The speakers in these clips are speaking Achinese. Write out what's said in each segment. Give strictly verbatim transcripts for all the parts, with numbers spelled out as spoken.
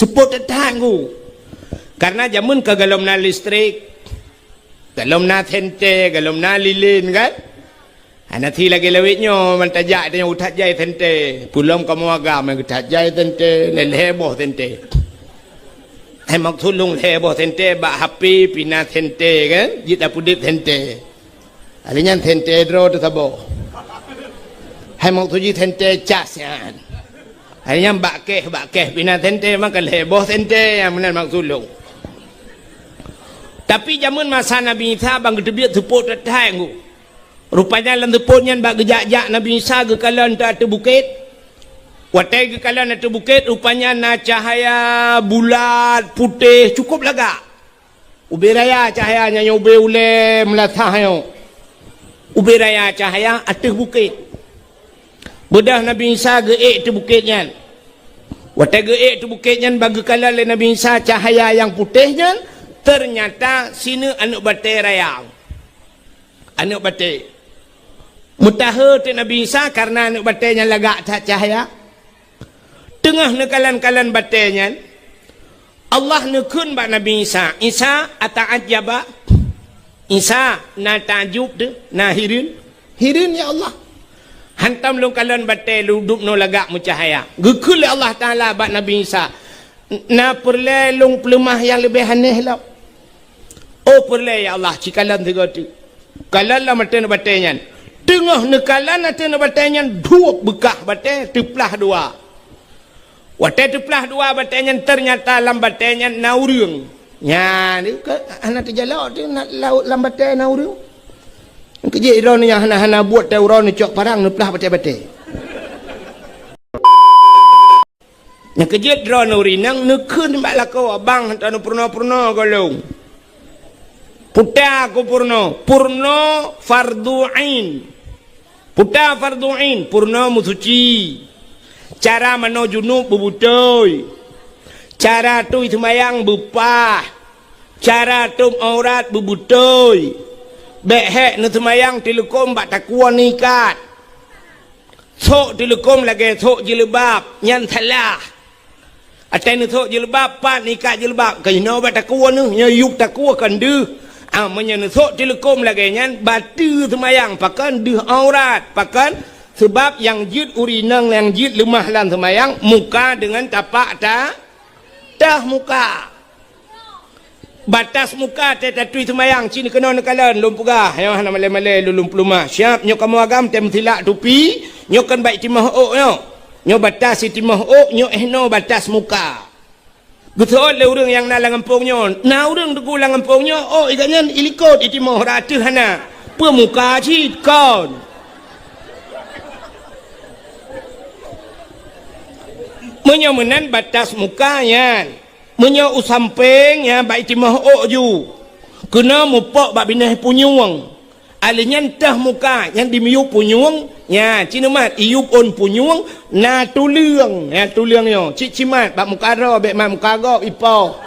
Seupôt that-that, Teungku. Karena jameun ka gohlom na listrik, gohlom na senter, gohlom na lilin, kan? Hana si lagèe lawét nyoe, ban tajak tanyoe geuthat jai senter. Peulom kamoe agam geuthat jai senter, lhèe-lhèe boh senter. Hai maksud lôn lhèe boh senter bak H P pih na senter, kan? Jeuet tapeudeuet senter. Lheueh nyan senter droe teuh saboh. Hai maksud jih senter cas nyan. Lheueh nyan bak kèh, bak kèh pih na senter, maka lhèe boh senter nyang meunan maksud lôn. Tapi jameun masa Nabi Isa ban geuteubiet seupôt that-that, Teungku. Rupanya lam seupôt nyan bak geujak-jak Nabi Isa geukalon ateueh bukét. Watèe geukalon ateueh bukét, rupanya na cahya bulat, putéh, cukôp lagak. Ubé raya cahya nyan, nyoe ubé ulèe meulasah nyoe. Ubé raya cahya ateueh bukét. Beudôh Nabi Isa geuék ateueh bukét nyan. Watèe geuék ateueh bukét nyan, ban geukalon lé Nabi Isa cahya nyang putéh nyan, teunyata sineuk aneuk batèe raya. Aneuk batèe. Meutahe teuk Nabi Isa kareuna aneuk batèe nyan lagak that cahya. Teungoh neukalon-kalon batèe nyan, Allah neukheun bak Nabi Isa, "Isa, ata'ajjaba?" Isa, na takjub teuh, na hireuen? Hireuen, ya Allah. Hantom lôn kalon batèe lôn dubnoe lagak meucahya. Geukheun lé Allah Taala bak Nabi Isa, "Na peureulèe lôn peuleumah nyang leubeh aneh lom?" "Oh, peureulèe, ya Allah, ci kalon sigoe teuk." Kalon lam ateueh aneuk batèe nyan. Teungoh neukalon ateueh aneuk batèe nyan, duek beukah batèe, teuplah dua. Watèe teuplah dua batèe nyan, teunyata lam batèe nyan na ureueng. Nyan, ka hana teujalok teuh na, lam, lam batèe na ureueng. Keujeuet droeneuh nyang hana-hana buet, teuh uroe neucok parang, neuplah batèe-batèe. Nyang keujeuet droeneuh ureueng inong neukheun bak lakoe, "Abang, hantom neupeurunoe-peurunoe gohlom." Peue ta kupeurunoe, peurunoe fardhu ain. Peue ta fardhu ain, peurunoe meusuci. Cara manoe junub beubeutôi. Cara tui seumayang beupah. Cara tôb aurat beubeutôi. Bèk hèk neuseumayang teuleukom bak takue neuikat. Sôk teuleukom lagèe sôk jilbab, nyan salah. Watèe neusôk jilbab, pat neuikat jilbab, ka jinoe bak takue neuh, nyoe yup takue kon deuh. Ah, meunyoe neusôk teuleukom lagèe nyan, bateue seumayang, pakon deuh aurat, pakon? Seubab nyang jeuet ureueng inong nyang jeuet leumah lam seumayang, muka deungon tapak ta-, teuh muka. Batas muka teuh tatui seumayang, ci keunoe neukalon, lôn peugah, nyoe hana malèe-malèe lôn, lôn peuleumah. Siap, nyoe kamoe agam teuh meusilak tupi, nyoe kon bak itimoh ôk nyoe. Nyoe batas itimoh ôk, nyoe eh noe batas muka. Geuseuôt lé ureueng nyang na lam gampông nyoe, na ureueng teungku lam gampông nyoe, ôk i gobnyan ilikot itimoh, rot ateueh hana. Peue muka cit kon. Meunyoe meunan batas muka nyan. Meunyoe u sampéng, nyan bak itimoh ôk ju. Keunoe mupok bak binéh punyueng. Alèh nyan teuh muka, nyan dimiyup punyueng, nyan ci neumat iyup ôn punyueng, na tuleueng, nyan tuleueng nyoe. Cit cimat bak muka droe, bèk mat muka gob ipoh.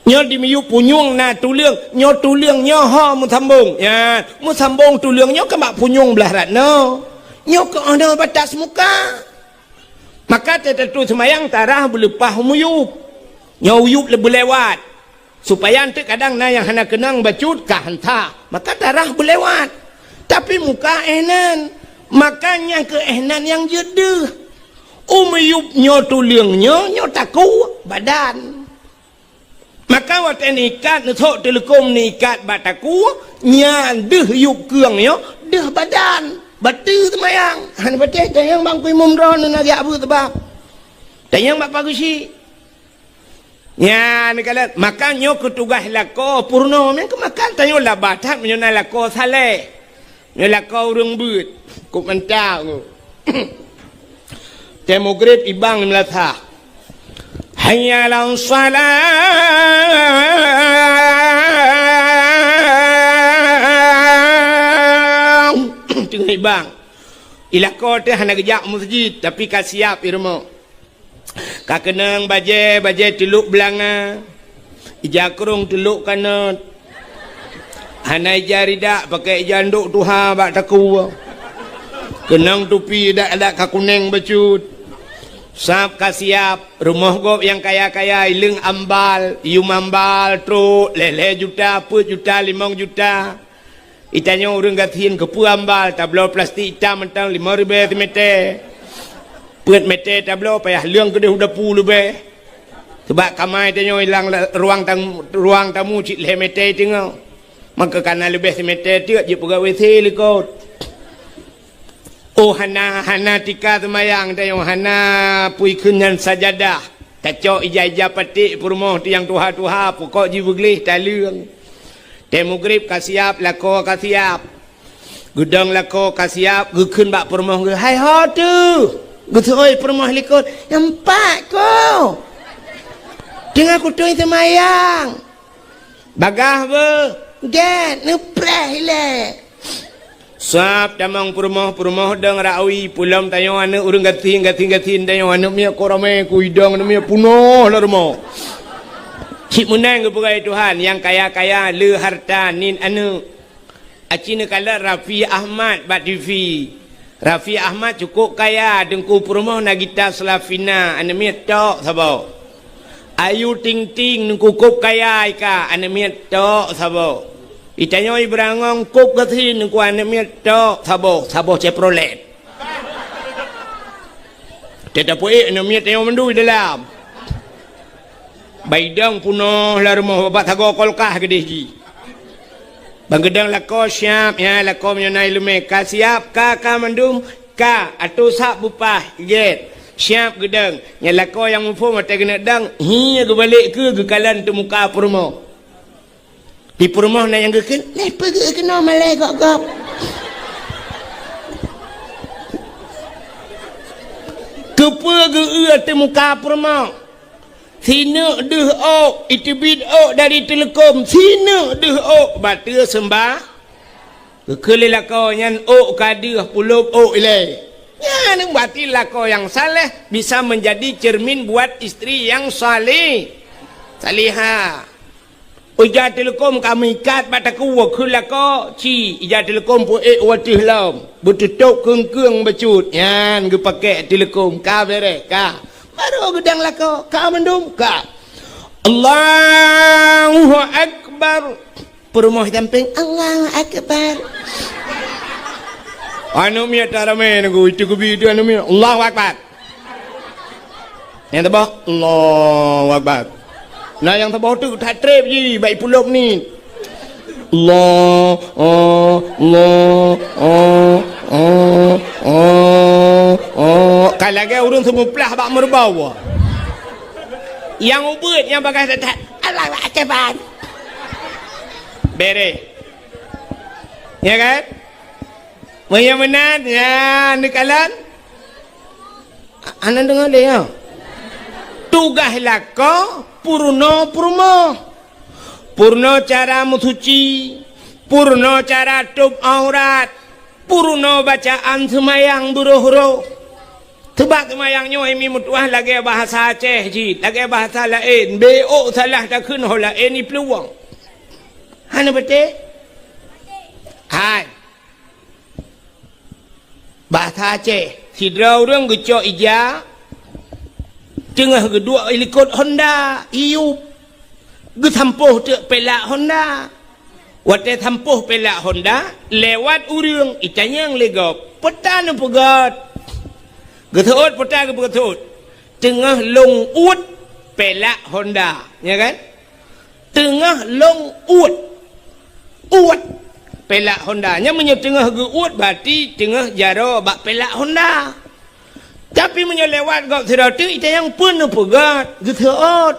Nyoe dimiyup punyueng na tuleueng, nyoe tuleueng nyoe ho meusambong. Nyan, meusambong tuleueng nyoe ka bak punyueng blah rot noe. Nyoe keuh na batas muka. Maka teutatui seumayang tarah beuleupah u miyup. Nyoe u yup le-, beulewat. Supaya eunteuk kadang na nyang hana keunong bacut ka hanta. Maka tarah beulewat. Tapi muka eh nan. Maka nyang keu eh nan nyang jeuet deuh. U miyup nyoe tuleueng nyoe, nyoe takue badan. Maka watèe neuikat, neusôk teuleukom neuikat bak takue, nyan deuh yup keueng nyoe, deuh badan. Bateue seumayang. Hana patéh tanyong bak Teungku Imum droeneuh na geujak beuet sabab. Tanyong bak Pak Geuchik. Nyan neukalon, maka nyoe keu tugaih lakoe peurunoe. Nyang keu makan tanyoe laba that meunyoe na lakoe saleh. Nyoe lakoe ureueng beuet, kok mantap nyoe. Teuh mugrib ibang meulasah. Hayya 'alas shalah. Teungoh ibang. I lakoe teuh hana geujak meuseujid, tapi ka siap i rumoh. Ka keunong bajèe, bajèe teulok beulanga. Ija krông teulok kanot. Hana ija ridak, pakai ija ndok tuha bak takue. Keunong tupi adak-adak ka kunèng bacut. Sab ka siab, rumoh gob nyang kaya-kaya, ileueng ambal, yum ambal, trok, lhèe-lhèe juta, peuet juta, limong juta. Itanyoe ureueng gasien keupeue ambal, tabloe plastik itam mantong limong ribèe simètè. Peuet mètè tabloe payah leueng keudeh u dapu leubeh. Sabab kama itanyoe ilang la-, ruang tam-, ruang tamu cit lhèe mètè teungoh. Maka kana leubeh simètè teuk jipeugöt W C likot. Oh, hana, hana tika seumayang tanyoe, hana pui kheun nyan sajadah. Tacok ija-ija paték peurumoh tu nyang tuha-tuha, pukok jibeugleh taleueng. Tée mugreb ka siab, lakoe ka siab. Geudong lakoe ka siab, geukheun bak peurumoh geuh, "Hai ho teuh?" Geuseuôt peurumoh likot, "Nyan pat ko. Teungoh kutôi seumayang." "Bagaih beuh?" "Gét, neupreh ilée." Sab tamong peurumoh, peurumoh dong rawi, peulom tanyoe aneuëk ureuëng gasien, gasien, gasien tanyoe aneuëk miet ko ramé, ku idong aneuëk miet punoh lam rumoh. Cit meunan geupeugah Tuhan, nyang kaya-kaya le harta nit aneuëk. Aci neukalon Raffi Ahmad bak T V. Raffi Ahmad cukup kaya, Teungku Peurumoh Nagita Slavina, aneuëk miet tok saboh. Ayu Ting Ting, Teungku Kop kaya ika, aneuëk miet tok saboh. Itanyoe Ibrangong Kop gasien, Teungku, aneuëk miet tok saboh, saboh Chevrolet. Teuh tapeuék aneuëk miet tanyoe mandum dalam. Baidong punoh lam rumoh, babah sagoe kolkah keudeh jih. Ban geudong lakoe siab, ya, lakoe meunyoe na iéleumé ka siab, ka, ka mandum, ka, atô sab beupah, gét. Siab geudong. Nyan lakoe nyang muphom watée keuneuk dong, hi geubalek keu geukalon teumuka peurumoh. Di peurumoh na nyang geukheun, "Lé peugeuh keunoe malée gop-gop." Keupeue geu-eu ateueh muka peurumoh? Sineuk deuh ôk, iteubiet ôk dari teuleukom, sineuk deuh ôk, bateue seumbah. Geukheun lé lakoe nyan ôk ka deuh, pulop ôk ilée. Nyan berarti lakoe nyang saleh bisa menjadi cermin buat istri yang salih-, salihah. Ija teuleukom ka meuikat bak takue keu lakoe, ci ija teuleukom peuék u ateueh lom, beututôb keung-keung bacut, nyan geupakée teuleukom ka beureh ka. Barô geudong lakoe ka mandum ka. Allahu Akbar. Peurumoh sampéng, Allahu Akbar. Aneuëk miet taramé nunggu itu geubi itu aneuëk miet, Allahu Akbar. Nyang teuboh, Allahu Akbar. Nah, nyang teuboh tu that treb ji, baik pulop ni. Allah, oh, Allah, oh, oh, oh, oh. Ka lagée ureuëng seumuplah bak meureubau. Nyang ubeuet nyang bagah that-that, Allahu Akbar. Beres. Ya kan? Meunyoe meunan, ya, neukalon. Hana deungoe lé, ya. Tugaih lakoe peurunoe peurumoh. Peurunoe cara meusuci, peurunoe cara tôb aurat, peurunoe bacaan seumayang beuroh-roh. Sabab seumayang nyoe mi meutuah lagée bahasa Aceh jih, lagée bahasa laén. Bék salah takheun ho laén iplueng. Hana beutôi? Hai. Bahasa Aceh, sidroe ureuëng geucok ija, teungoh geuduek likot honda, iyup, geusampôh teuk pelak honda. Watée sampôh pelak honda, lewat ureuëng, itanyong lé gob, "Peue ta neupeugét?" Geuseuôt peue ta geupeugét? "Teungoh lôn uet pelak honda." Ya kan? Teungoh lôn uet. Uet pelak honda. Nyan meunyoe teungoh geu-uet, berarti teungoh jaroe bak pelak honda. Tapi meunyoe lewat gob sidroe teuk, itanyong, "Peue neupeugét?" Geuseuôt,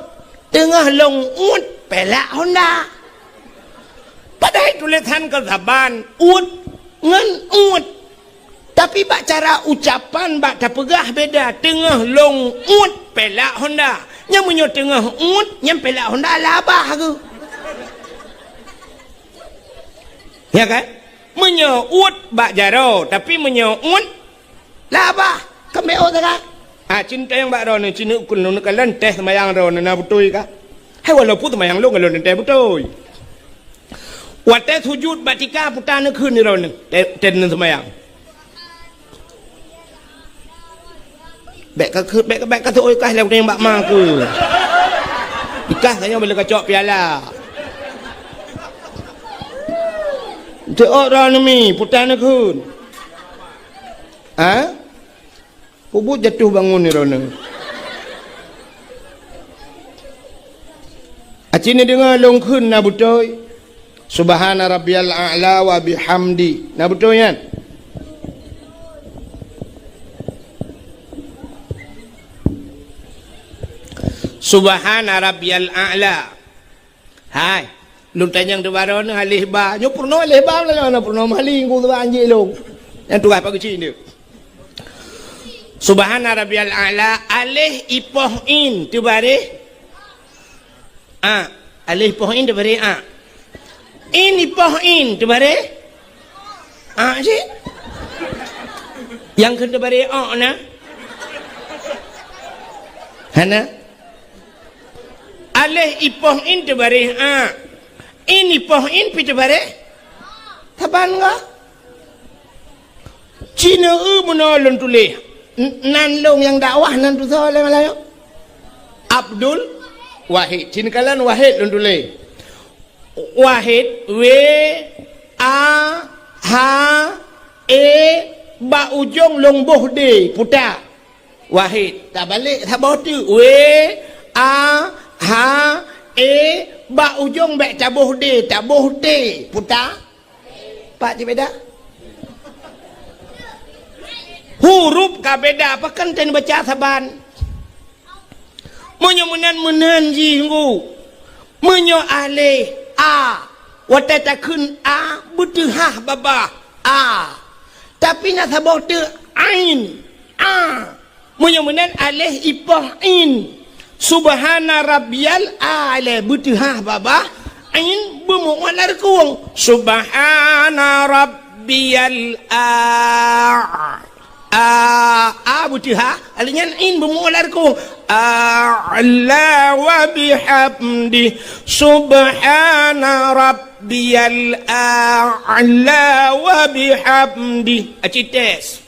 "Teungoh lôn uet pelak honda." Padahai tulésan keu saban, uet ngon uet. Tapi bak cara ucapan bak tapeugah beda, "Teungoh lôn uet pelak honda." Nyan meunyoe teungoh uet, nyan pelak honda labah geuh. Ya kan? Meunyoe uet bak jaroe, tapi meunyoe uet labah, keumbéo sagai. Ah, cit tanyong bak droeneuh, cit neuk keu lôn kalon teuh seumayang droeneuh na beutôi ka? Hai, walaupun seumayang lôn kalon teuh beutôi. Watée sujut bak tika peue ta neukheun droeneuh, teuh, teuh neuseumayang. Bèk ka, bèk, bèk ka teuôt ikah lé ureueng bak ma keuh. Ikah tanyoe bila kacok piala. Teuôt droeneuh mi, puta neukheun. Ha? Peubuet jatuh bangun droeneuh. Aci neudeungoe lôn kheun na beutôi. Subhana rabbiyal a'la wa bihamdi. Na beutôi nyan? Subhana rabbiyal a'la. Hai, lôn tanyong teubarô neuh aleh ba. Nyoe peurunoe aleh ba, nyoe peurunoe mali ngon teuba anjing lôn. Nyang tugaih Pak Geuchik nyoe. Subhana rabbiyal a'la, aleh ipoh in teubareh a. Aleh ipoh in teubareh a. In ipoh in teubareh a cit. Nyang kheun teubareh o na? Hana. Aleh ipoh in teubareh a. In ipoh in pi teubareh. Saban ga? Ci neueu meunoe lôn tuléh. N-, nan lôn nyang dakwah nan tusoe lé Malayu. Abdul Wahid. Ci neukalon Wahid lôn tuléh. Wahid, W, A, H, E, bak ujong lôn boh D, puta. Wahid. Tabalek saboh teuk. W, A, H, E, bak ujong bèk taboh D, taboh T, puta. Pat cit beda? Huruf ka beda, pakon teubaca saban. Meunyoe meunan, meunan jih ngu. Meunyoe aleh a, watèe takheun a, beuteuhah babah a. Tapi na saboh teuk ain, a. Meunyoe meunan aleh ipoh in. Subhana rabbiyal a'la, beuteuhah babah, in beumu'alah reukung. Subhana rabbiyal a. A, a beuteuhah, aleh nyan in beumu'alah reukung. A'la wa bihamdi. Subhana rabbiyal a'la wa bihamdi. Aci tes.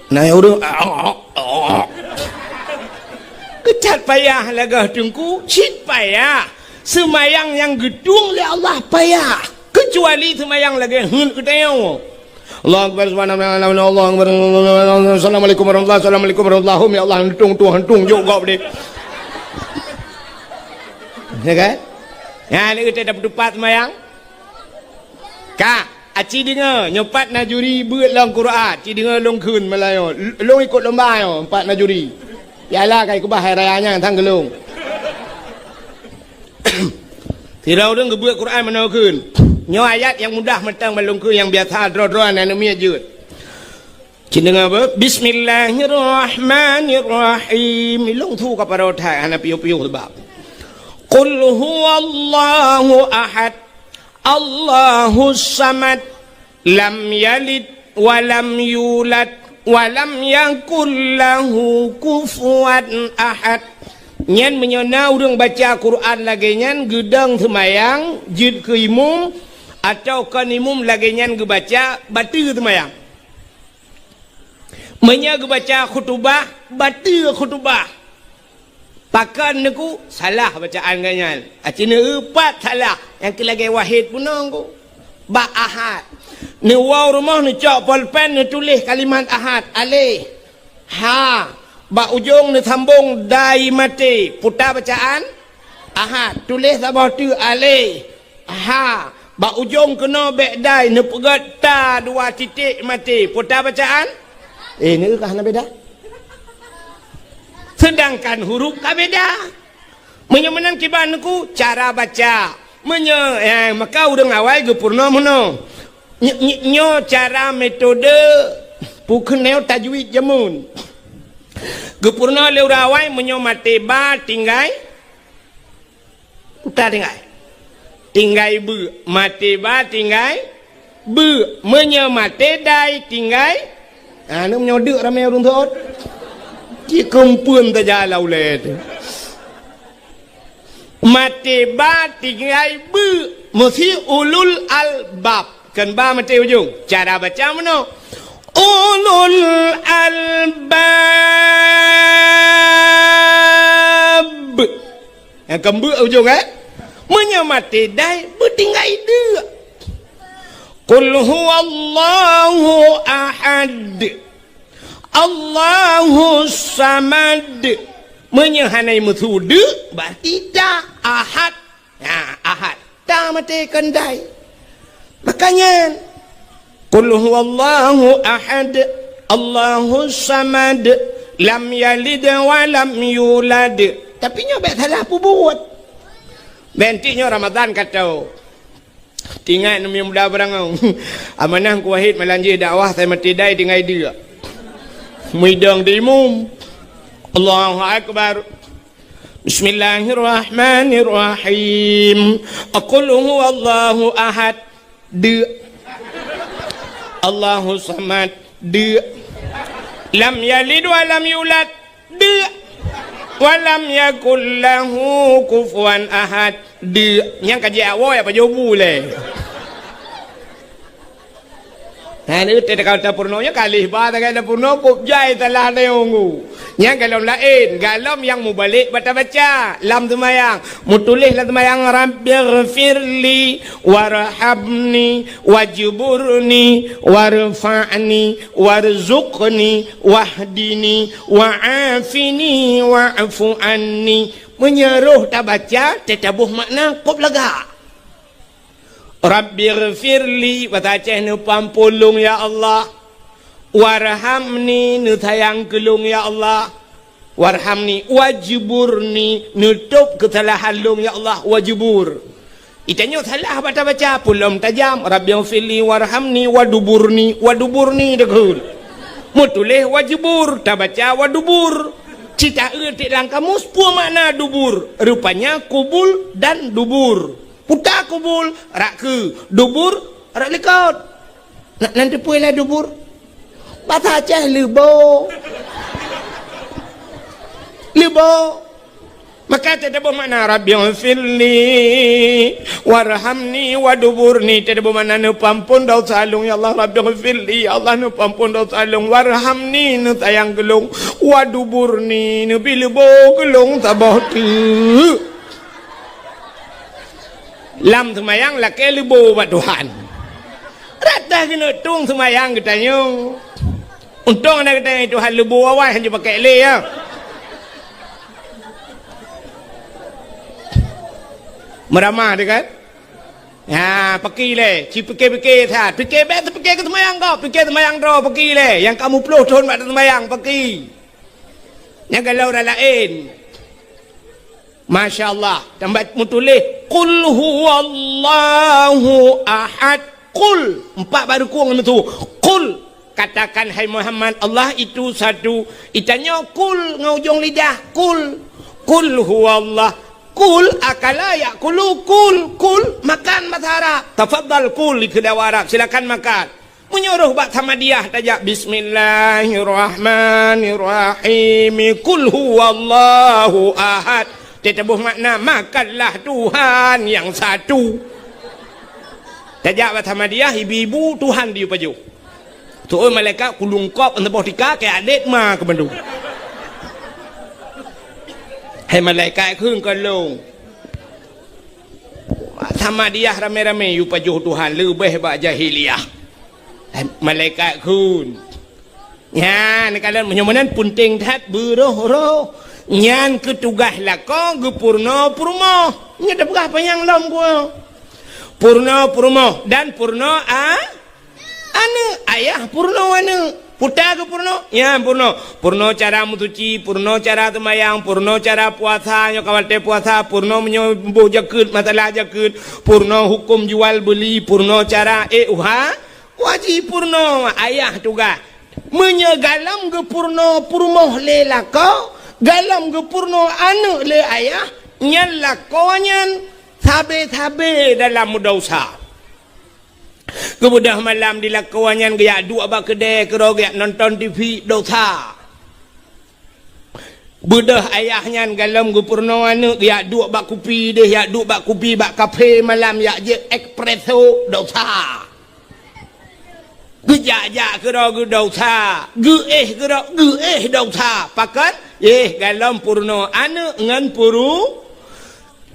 Na ureueng, keucat payah lagèe teungku, cit payah. Seumayang nyang geutueng lé Allah payah, keucuali seumayang lagèe heuet geutanyoe. Allahu Akbar, subhanallah, Allahu Akbar, assalamualaikum warahmatullahi, assalamualaikum warahmatullahi, ya Allah, hantung tu, hantung jok gob deh. Ya kan? Ya, ni kita dapat tupat seumayang. Ka, aci deungoe, nyoe pat na juri beuet lom Quran, ci deungoe lôn kheun meulayeue. L-, lôn ikot lomba nyoe, pat na juri. Piala ka ikeubah hai raya nyan, sang geulong. Sidroe ureueng geubeuet Quran meunoe kheun. Nyoe ayat nyang mudah mantong ban lôn kheun, nyang biasa droe-droe aneuk miet jeuet. Ci deungoe beuh, Bismillahirrahmanirrahim. Lôn su ka parot hai, hana piôh-piôh sabab. Qul huwallahu ahad, Allahus samad, lam yalid wa lam yulad, wa lam yakul lahu kufuwan ahad. Nyan meunyoe na ureueng baca Quran lagèe nyan, geudong seumayang, jeuet keu imum, atawa kon imum lagèe nyan geubaca, bateue seumayang. Meunyoe geubaca khutubah, bateue khutubah. Pakon neuku salah bacaan geuh nyan. Aci neueu pat salah, nyang keu lagèe wahid bunoe ku. Bak ahad. Neuwoe rumoh neucok polpen neutuléh kalimat ahad, aleh. Ha. Bak ujong neusambong dai maté. Puta bacaan ahad. Tuléh saboh teuk aleh. Ha, bak ujong keunoe bèk dai neupeugèt ta dua titik maté. Peue ta bacaan? Eh, nyoe ka hana beda. Seudangkan huruf ka beda. Meunyoe meunan kiban neuku cara baca. Meunyoe, eh, maka ureueng awai geupeurunoe meunoe. Ny-, ny-, nyoe cara metode peukeunong tajwid jameun. Geupeurunoe lé ureueng awai meunyoe maté ba tinggai Uta tinggai. Tinggai beu. Maté ba tinggai beu. Meunyoe maté dai tinggai. Ha, ni meunyoe deuk ramé ureueng thot. Ci keumpeuen saja lam ulèe teuh. Maté ba tinggai beu. Meusi ulul albab. Kon ba maté ujong. Cara baca meunoe. Ulul albab. Nyang keumbeuek ujong, eh? Meunyoe maté dai, beutinggai deuk. Qul huwallahu ahad. Allahus samad. Meunyoe hana meusu deuk, berarti ta ahad. Nah, ahad. Ta maté kon dai. Makanya, qul huwallahu ahad, Allahus samad, lam yalid wa lam yulad. Tapi nyoe bèk salah peubuet. Bèk nyoe Ramadan kato. Tingat neumi muda beurangau. Amanah Teungku Wahid malam jih dakwah, sai maté dai tinggai deuk. Muidong di imum. Allahu Akbar. Bismillahirrahmanirrahim. Qul huwallahu ahad. Deuk. Allahu samad. Deuk. Lam yalid wa lam yulad. Deuk. Wa lam yakul lahu kufuwan ahad. Deuk. Nyang ka jiak woe apa jobu lé. Nah, ni teuka tapeurunoe nyoe kalih ba teuka tapeurunoe kok jai salah tayong. Nyang galom laén, galom nyang mubalek bata baca lam seumayang. Mutuléh lam seumayang, "Rabbighfirli warhamni wajburni warfa'ni warzuqni wahdini wa'afini wa'fu anni." Meunyoe roh tabaca, teutabôh makna kop lagak. Rabbighfirli, basa Aceh, neupeuampôn lôn ya Allah. Warhamni, neusayang keu lôn ya Allah. Warhamni, wajburni, neutôb keusalahan lôn ya Allah, wajbur. Itanyoe salah bata baca, pulom tajam, Rabbighfirli warhamni waduburni, waduburni deukheun. Meutuléh wajbur, tabaca wadubur. Cita eu tiek lam kamus, peue makna dubur? Rupanya kubul dan dubur. Puta kubul, rak keue, dubur, rak likot. Na, nan teupeue lé dubur? Basa Aceh leubo. Leubo. Maka teutabôh makna Rabbighfirli warhamni waduburni, teutabôh makna neupeuampôn desya lôn ya Allah, Rabbighfirli, ya Allah neupeuampôn desya lôn, warhamni, neusayang keu lôn, waduburni, neubi leubo keu lôn saboh teuk. Lam seumayang lakée leubo bak Tuhan. Rata keuneuk tueng seumayang geutanyoe. Untông na geutanyoe Tuhan leubo awai hana jipakék lé, ya. Meuramah teuh kan? Ha, paki lé, ci pike-pike that. Pike bèk teupike keu seumayang gob, pike seumayang droe, paki lé. Nyang ka muplôh thon bak teuseumayang, paki. Nyang galom ureueng laén. Masya Allah. Tambah meutuléh, "Qul huwallahu ahad." Qul. Empat baru kueng itu. Qul. Katakan, hai Muhammad, Allah itu satu. Itanyoe qul ngon ujong lidah. Qul. Qul huwallah. Qul akala ya'kulu. Qul. Qul. Makan bahasa Arab. Tafadhal kul di keudawah Arab. Silakan makan. Meunyoe roh bak Samadiyah tajak, "Bismillahirrahmanirrahim. Qul huwallahu ahad." Teutabôh makna, "Makanlah Tuhan yang satu." Tajak bak Samadiyah, ibu-ibu, Tuhan di pajoh. Tu'oh malaikat kulungkop saboh tika keu adét ma keu bandum. Hai malaikat kheun keu lôn. Samadiyah ramé-ramé yue pajoh Tuhan leubeh bak jahiliyah. Malaikat kheun. Nyan, kalon meunyoe meunan peunteng that beuroh-roh. Nyan keu tugaih lakoe geupeurunoe peurumoh. Nyoe tapeugah panyang lom geuh. Peurunoe peurumoh dan peurunoe a-, Aneuk, ayah peurunoe aneuk. Puta geupeurunoe, nyan peurunoe. Peurunoe cara meusuci, peurunoe cara seumayang, peurunoe cara puasa, nyoe ka watèe puasa, peurunoe meunyoe boh jakeuet, masalah jakeuet, peurunoe huköm jual beuli, peurunoe cara ék uha, wajéb peurunoe ayah tugaih. Meunyoe galom geupeurunoe peurumoh lé lakoe, galom geupeurunoe aneuk lé ayah, nyan lakoe nyan sabe-sabe dalam meudesya. Geubeudôh malam di lakoe nyan geujak duek bak keudè keudroe geujak nonton T V, desya. Beudôh ayah nyan galom geupeurunoe aneuk geujak duek bak kupi deh, jak duek bak kupi bak kafe malam, jak jép espresso, desya. Geujak-jak keudroe geudesya, geuéh keudroe geuéh desya. Pakon? Éh, golom peurunoe aneuk ngon puru-,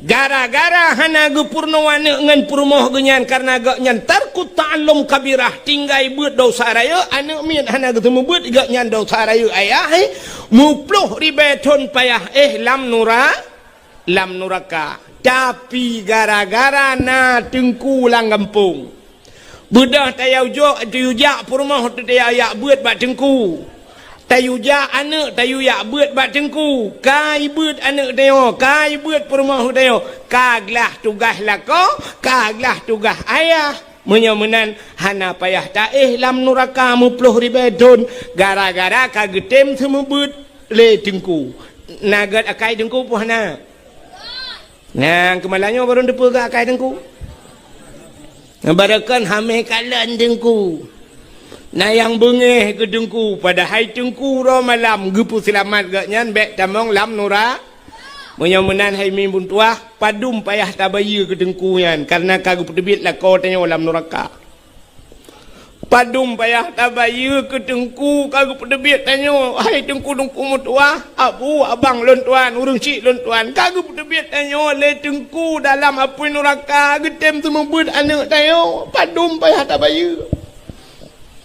gara-gara hana geupeurunoe aneuk ngon peurumoh geuh nyan, kareuna gobnyan tarkut ta'allum kabirah, tinggai beuet desya rayeuk, aneuk miet hana geuteumeubeuet, gobnyan desya rayeuk ayah, éh, muplôh ribée thon payah éh lam nura-, lam nuraka. Tapi gara-gara na teungku lam gampông, beudôh tayue jok, tayue jak peurumoh teuh tayue jak beuet bak teungku. Tayue jak aneuk tayue jak beuet bak teungku. Ka jibeuet aneuk tanyoe, ka jibeuet peurumoh tanyoe. Ka glah tugaih lakoe, ka glah tugaih ayah. Meunyoe meunan, hana payah taéh lam nuraka muplôh ribée thon gara-gara ka geutem seumeubeuet lé teungku. Na gét akai teungku peue hana? Nyang keumalam nyoe barô teupeue gét akai teungku. Barô kon hamé kalon teungku. Na nyang beungéh keu teungku, padahai teungku uroe malam geupeuseulamat gobnyan bék tamong lam nura-. Meunyoe meunan hai mimpén tuah, padum payah tabayeue keu teungku nyan, kareuna ka geupeuteubiet lakoe tanyoe lam nuraka. Padum payah tabayeue keu teungku ka geupeuteubiet tanyoe, hai teungku-teungku meutuah, abu, abang lôn tuan, ureuëng chik lôn tuan, ka geupeuteubiet tanyoe lé teungku dalam apui nuraka, geutem seumeubeuet aneuk tanyoe, padum payah tabayeue.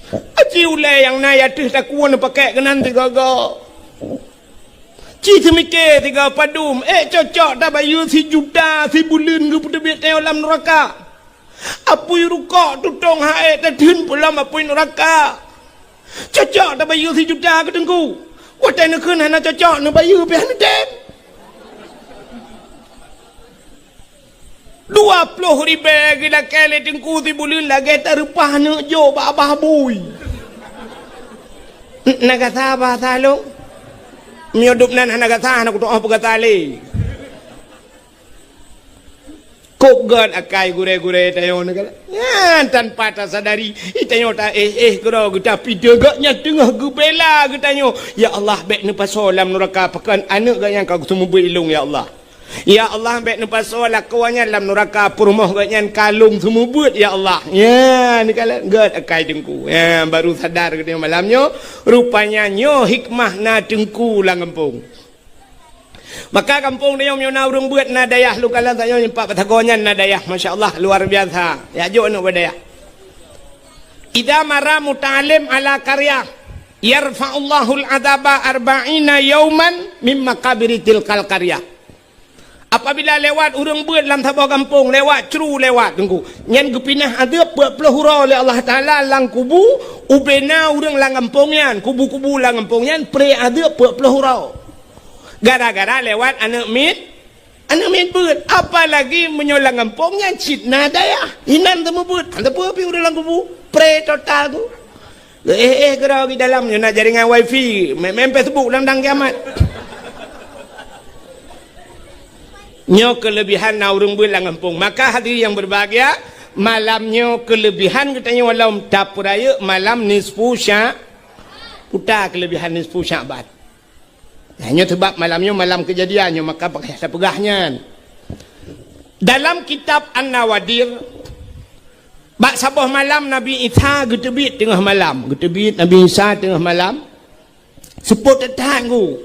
Aci ulée nyang na ateueh takue neupakék keunan sigoe-goe. Ci seumiké sigoe padum, ék cocok tabayeue sijuta sibuleuen geupeuteubiet tanyoe lam nuraka. Apui rukok tutong hai tatheun pulam apui nuraka. Cocok tabayeue sijuta keu teungku. Watée neukheun hana cocok neubayeue pih hana tem. Dua ploh ribée geulakée lé teungku sibuleuen lagée tareupah neuk jok bak abah bui. Na gata bahasa lôn. Meunyoe dub nan hana gata hana kutoh peugata lé. Kok gét akai gurée-gurée tanyoe nyan, tanpa tasadari, tanyoe taéh-éh keudroe geuta pideuh gét nyan teungoh geubela geutanyoe. Ya Allah, bék neupasoe lam nuraka pakon aneuk gét nyan ka geuseumeubeuet ilong, ya Allah. Ya Allah, bék neupasoe lakoe nyan lam nuraka peurumoh gét nyan ka lôn seumeubeuet, ya Allah. Ya, neukalon gét akai teungku. Ya, baru sadar geutanyoe malam nyoe, rupanya nyoe hikmah na teungku lam gampông. Maka gampông tanyoe meunyoe na ureuëng beuet na dayah lôn kalon tanyoe nyoe pat Batagong nyan na dayah, masya Allah, luar biasa. Ya jok aneuk bak dayah. Idza mara muta'allim ala qaryah, yarfa'ullahul adzaba arba'ina yauman mim maqabiri tilkal qaryah. Apabila lewat ureuëng beuet lam saboh gampông, lewat cru lewat teungku, nyan geupinah adeueb peuet ploh uroe lé Allah Taala lam kubu, ubena ureuëng lam gampông nyan, kubu-kubu lam gampông nyan pré adeueb peuet ploh uroe. Gara-gara lewat aneuk miet, aneuk miet beuet. Apalagi meunyoe lam gampông nyan cit na dayah, inan teumeubeut, hana teupeu pih ureuëng lam kubu, pré total tu. Éh-éh keudroe di dalam nyoe na jaringan wifi, main, main Facebook lam dang kiamat. Nyoe keulebihan na ureuëng beuet lam gampông. Maka hadirin yang berbahagia, malam nyoe keulebihan geutanyoe lom tapeurayeuk malam nisfu Sya-, puta keulebihan nisfu Sya'ban. Nah, nyoe sebab malam nyoe malam keujadian nyoe, maka pakon tapeugah nyan. Dalam kitab An-Nawadir, bak saboh malam Nabi Isa geuteubiet teungoh malam. Geuteubiet Nabi Isa teungoh malam. Seupôt that-that ngu.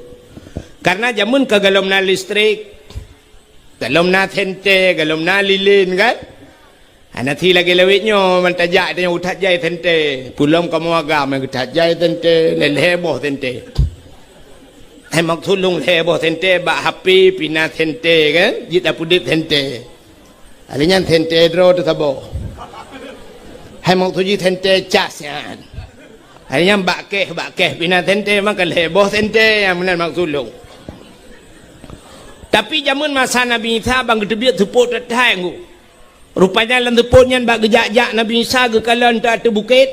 Karena jameun ka golom na listrik, golom na senter, golom na lilin kan. Hana si lagée lawét nyoe, ban tajak tanyoe that jai senter. Peulom kamoe agam that jai senter, lhée-lhée boh senter. Hai maksud lôn lhée boh senter bak H P pih na senter kan, jeuet tapeudeuet senter. Hari nyan senter droe teuh saboh. Hai maksud jih senter cas nyan. Hari nyan bak keh, bak keh pih na senter, maka lhée boh senter nyang meunan maksud lôn. Tapi jameun masa Nabi Isa ban geuteubiet seupôt that-that ngu. Rupanya lam seupôt nyan bak geujak-jak Nabi Isa geukalon ateueh bukét.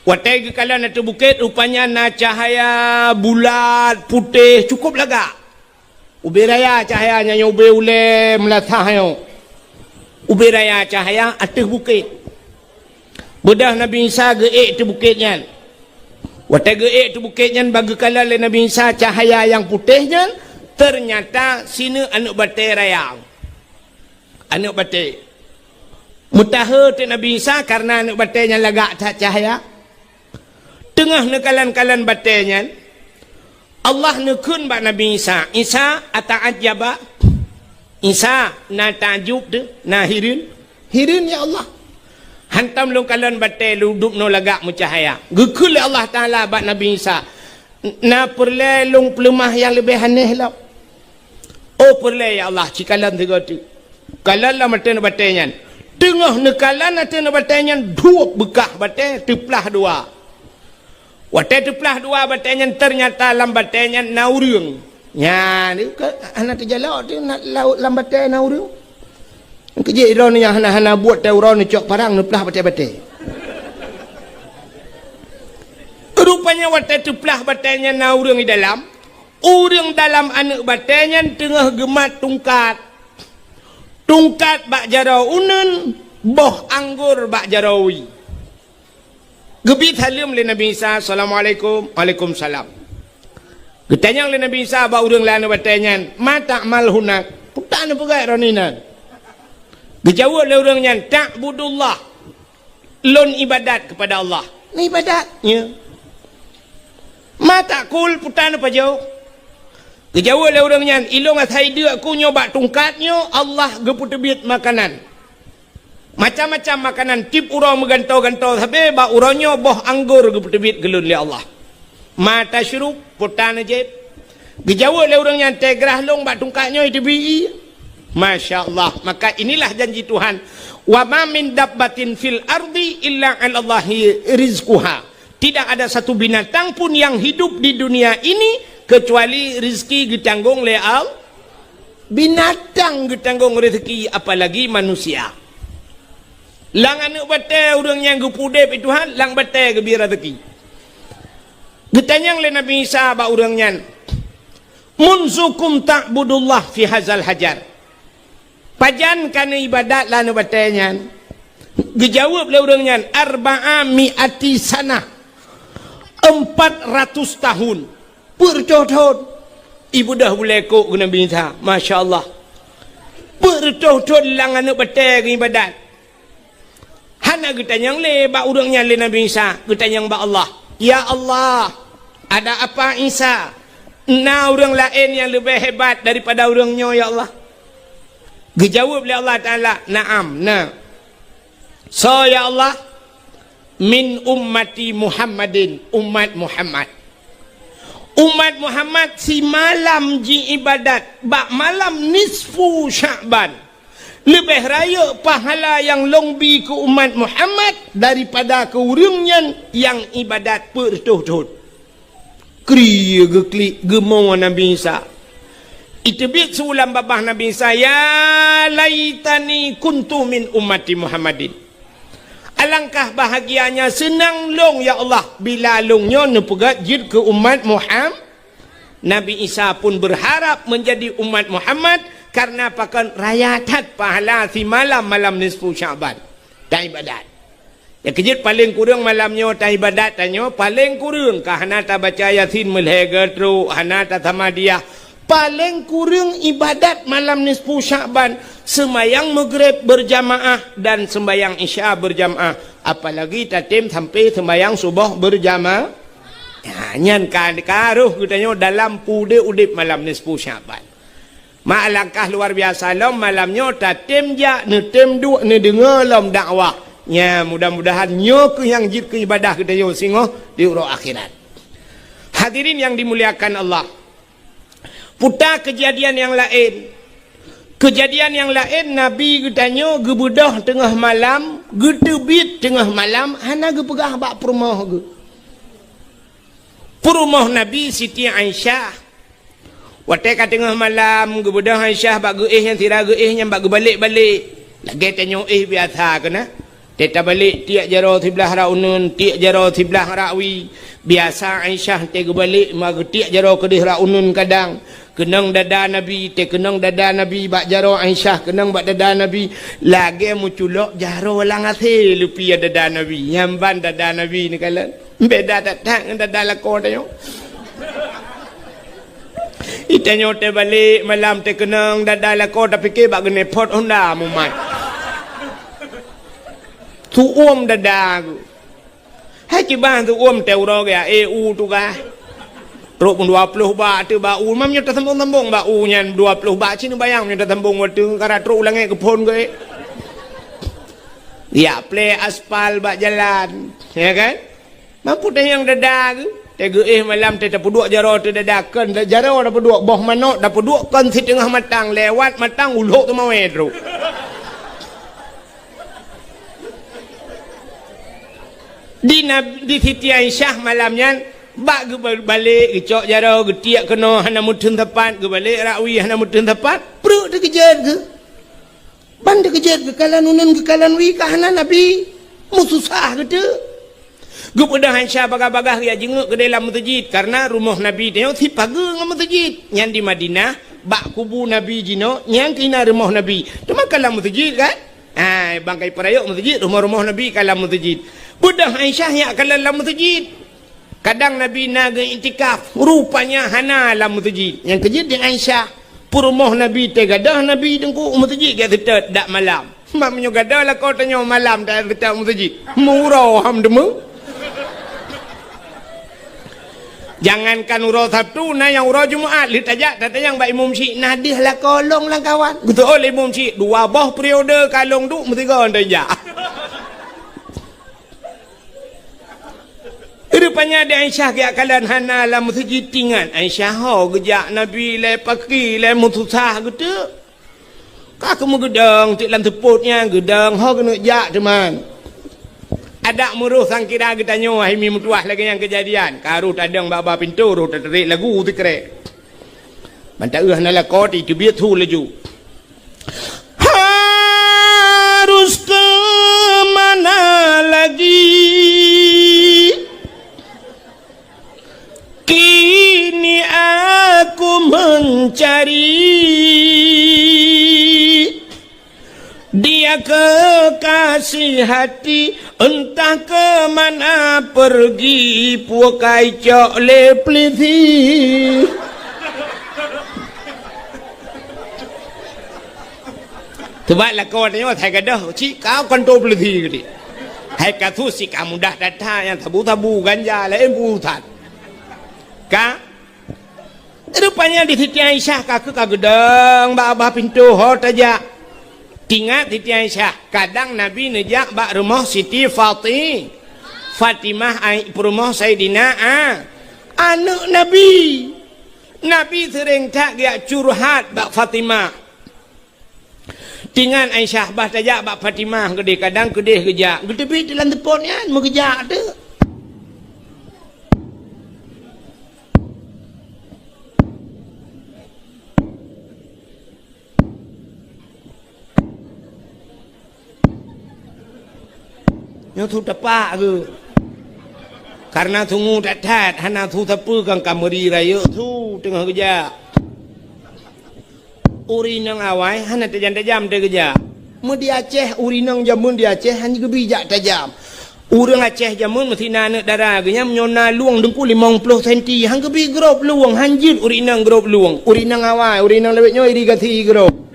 Watée geukalon ateueh bukét, rupanya na cahya bulat, putéh, cukup lagak. Ubé raya cahya nyan, ubé ulée meulasah nyoe. Ubé raya cahya ateueh bukét. Beudôh Nabi Isa geuék ateueh bukét nyan. Watée geuék ateueh bukét nyan, ban geukalon lé Nabi Isa cahya nyang putéh nyan, teunyata sineuk aneuk batée raya. Aneuk batée. Meutahe teuk Nabi Isa kareuna aneuëk batée nyan lagak that cahya. Teungoh neukalon-kalon batée nyan, Allah neukheun bak Nabi Isa, "Isa, ata'ajjaba?" Isa, na takjub teuh, na hireuen? Hireuen, ya Allah. Hantom lôn kalon batée lôn dubnoe lagak meucahya. Geukheun lé Allah Taala bak Nabi Isa, "Na peureulée lôn peuleumah nyang leubeh aneh lom?" "Oh, peureulée, ya Allah, ci kalon sigoe teuk." Kalon lom ateueh batée nyan. Teungoh neukalon ateueh batée nyan, duek beukah batée teuplah dua. Watée teuplah dua batée nyan, teunyata lam batée nyan na ureuëng. Nyan, ke, hana teujalok teuh na, lam batée na ureuëng. Keujeuet droeneuh nyang hana-hana buet teuh uroe neucok parang neuplah batée-batée. Rupanya watée teuplah batée nyan na ureuëng di dalam, ureuëng dalam aneuëk batée nyan teungoh geumat tungkat. Tungkat bak jaroe uneuen, boh anggor bak jaroe wie. Geubi saleuem lé Nabi Isa, "Assalamualaikum." "Waalaikumsalam." Geutanyong lé Nabi Isa bak ureuëng lam aneuëk batée nyan, "Ma ta'mal hunak?" "Peue tan neupeugét droeneuh inan?" Geujaweueb lé ureuëng nyan, "Ta'budullah." "Lôn ibadat keupada Allah." "Neuibadat?" "Ya." "Ma ta'kul?" "Peue tan neupajoh?" Geujaweueb lé ureuëng nyan, "Ilôn asai deuk ku nyoe bak tungkat nyoe, Allah geupeuteubiet makanan. Macam-macam makanan, tieb uroe meugantoe-gantoe sabe, bak uroe nyoe boh anggor geupeuteubiet keu lôn lé Allah." "Ma tasyrub?" "Peue tan neujieb?" Geujaweueb lé ureuëng nyan, "Teugrah lôn bak tungkat nyoe iteubiet." Masya Allah. Maka inilah janji Tuhan, "Wa ma min dabbatin fil ardi illa 'alallahi rizquha." Tidak ada satu binatang pun yang hidup di dunia ini kecuali rezeki geutanggong lé Allah. Binatang geutanggong rezeki, apalagi manusia. Lam aneuëk batée ureuëng nyang geupeuudeb lé Tuhan, lam batée geubri rezeki. Geutanyong lé Nabi Isa bak ureuëng nyan, "Munzukum ta'budullah fi hazal hajar?" "Pajan ka neuibadat lam aneuëk batée nyan?" Geujaweueb lé ureuëng nyan, "Arba'a mi'ati sanah." "Empat ratus tahun." Peuet reutôh thon. Ibeudôh bulée kok keu Nabi Isa. Masya Allah. Peuet reutôh thon lam aneuëk batée geuibadat. Hana geutanyong lé bak ureuëng nyan lé Nabi Isa, geutanyong bak Allah. "Ya Allah, ada apa Isa? Na ureuëng laén nyang leubeh hebat daripada ureuëng nyoe, ya Allah?" Geujaweueb lé Allah Taala, "Na'am, na." "Soe, ya Allah?" "Min ummati Muhammadin," umat Muhammad. Umat Muhammad simalam jiibadat bak malam nisfu Sya'ban. Leubeh rayeuk pahala nyang lôn bi keu umat Muhammad daripada keu ureuëng nyan nyang ibadat peuet reutôh thon. Kri geuklik geumo Nabi Isa. Iteubiet su lam babah Nabi Isa, "Ya laitani kuntu min ummati Muhammadin." Alangkah bahagianya seunang lôn, ya Allah, bila lôn nyoe neupeugét jeuet keu umat Muham-, Nabi Isa pun berharap menjadi umat Muhammad, karena pakon raya that pahala simalam malam nisfu Sya'ban. Taibadat. Nyang keujeuet paleng kureueng malam nyoe taibadat tanyoe, paleng kureueng ka hana tabaca Yasin meulhèe geutrok, hana tasamadiyah. Paleng kureueng ibadat malam nisfu Sya'ban, seumayang Maghrib berjamaah dan seumayang Isya berjamaah, apalagi tatem sampai seumayang suboh berjamaah. Ha, nyan ka, ka roh geutanyoe dalam peudeh udeb malam nisfu Sya'ban. Mak alangkah luar biasa lom malam nyoe tatem jak, neutem duek, neudeungoe lom dakwah. Nya, mudah-mudahan nyoe keuh nyang jeuet keu ibadah geutanyoe singoh di uroe akhirat. Hadirin yang dimuliakan Allah. Puta keujadian nyang laén. Keujadian nyang laén, Nabi geutanyoe geubeudôh teungoh malam, geuteubiet teungoh malam, hana geupeugah bak peurumoh geuh. Peurumoh Nabi Siti Aisyah. Watée ka teungoh malam, geubeudôh Aisyah bak geuéh nyang sira geuéh nyan bak geubalek-balek. Lagée tanyoe éh biasa keunan. Tée tabalek tiek jaroe siblah rot uneuen, tiek jaroe siblah rot wie. Biasa Aisyah tée geubalek ma geutiek jaroe keudeh rot uneuen kadang. Keunong dada Nabi, tée keunong dada Nabi bak jaroe Aisyah, keunong bak dada Nabi. Lagée meuculok jaroe lam asée leupie dada Nabi. Nyan ban dada Nabi neukalon. Beda that-that ngon dada lakoe tanyoe. Itanyoe teubalek malam teukeunong dada lakoe tapike bak geuneupot honda mumat. Tuom dada geuh. Hai kiban tuom teuroe geuh, eh, u tugaih. Trok pun dua ploh bak teuh bak u, mam nyoe tasambong-sambong bak u nyan dua ploh bak, ci neubayang nyoe tasambong watèe ka trok u langèt geuphon geuh, eh. Ya, plè aspal bak jalan, ya kan? Mampu tanyong dada geuh, teuh geuh, eh, malam teuh tapeuduek jaroe teuh dada, kon jaroe tapeuduek, boh manok tapeuduek, kon siteungoh matang, lewat matang, ulok teumawé trok. Di Nab-, di Siti Aisyah malam nyan, bak geubalek, geucok jaroe, geutiek keunoe hana meuteun sapat, geubalek rakwi hana meuteun sapat, pruet teukeujot geuh. Ban teukeujot geukalon uneun geukalon wie ka hana Nabi, meususah geuteuk. Geupeugah Aisyah bagah-bagah geujak jingeuk keudéh lam meuseujid, kareuna rumoh Nabi tanyoe sipageue ngon meuseujid. Nyan di Madinah, bak kubu Nabi jinoe, nyan keuh na rumoh Nabi. Teuma ka lam meuseujid kan? Hai, bangkai peurayok meuseujid, rumoh-rumoh Nabi ka lam meuseujid. Beudôh Aisyah jak kalon lam meuseujid. Kadang Nabi na geu-iktikaf, rupanya hana lam meuseujid. Nyang keujeuet di Aisyah, peurumoh Nabi teuh gadôh Nabi teungku u meuseujid geuseutôt dak malam. Mak meunyoe gadôh lakoe tanyoe malam dak seutôt u meuseujid. Meuuroe ham deungoe. Jangankan uroe Sabtu, na nyang uroe Jumat, lheueh tajak tatanyong bak imum syiek, na deuh lakoe lôn lam kawan. Geuseuôt lé imum syiek, dua boh periode ka lôn duek meusigoe tajak. Rupanya di Aisyah geujak kalon hana lam meuseujid, tingat Aisyah ho geujak Nabi lé paki lé meususah geuteuk. Ka keumeung geudong teuk lam seupôt nyan, geudong ho keuneuk jak teuma. Adak meuroh sangkira geutanyoe hai mi meutuwah lagèe nyang keujadian. Ka roh tadong bak ba pintoe, roh tatarek lagu sikrek. Ban taeu hana lakoe, teubiet su laju. Harus kemana lagi? Kini aku mencari dia kekasih hati, entah ke mana pergi, pukai cok lé peulisi. Teubat lakoe tanyoe asai gadôh, cit ka kantô peulisi geuti. Hai kasus cit ka mudah that-that nyang sabu-sabu ganja laén urusan. Ka Rupanya di Siti Aisyah ka keuh ka geudong bak babah pintoe ho tajak. Tingat Siti Aisyah, kadang Nabi neujak bak rumoh Siti Fati-, Fatimah ai-, peurumoh Saidina A-, aneuk Nabi. Nabi seuréng that geujak curhat bak Fatimah. Tingat Aisyah bah tajak bak Fatimah keudeh, kadang keudeh geujak. Geuteubiet lam seupôt nyan meugeujak teuk. Nyoe su tapak geuh. Kareuna sungue that-that, hana su sapeue kan ka meuri rayeuk su teungoh geujak. Ureueng inong awai hana tajam-tajam teuh geujak. Meu di Aceh, ureueng inong jameun di Aceh hana geubi jak tajam. Ureueng Aceh jameun meusti na aneuk dara geuh nyan meunyoe na lueng teungku limong ploh senti, han geubi grob lueng, han jeuet ureueng inong grob lueng. Ureueng inong awai, ureueng inong lawét nyoe irigasi grob.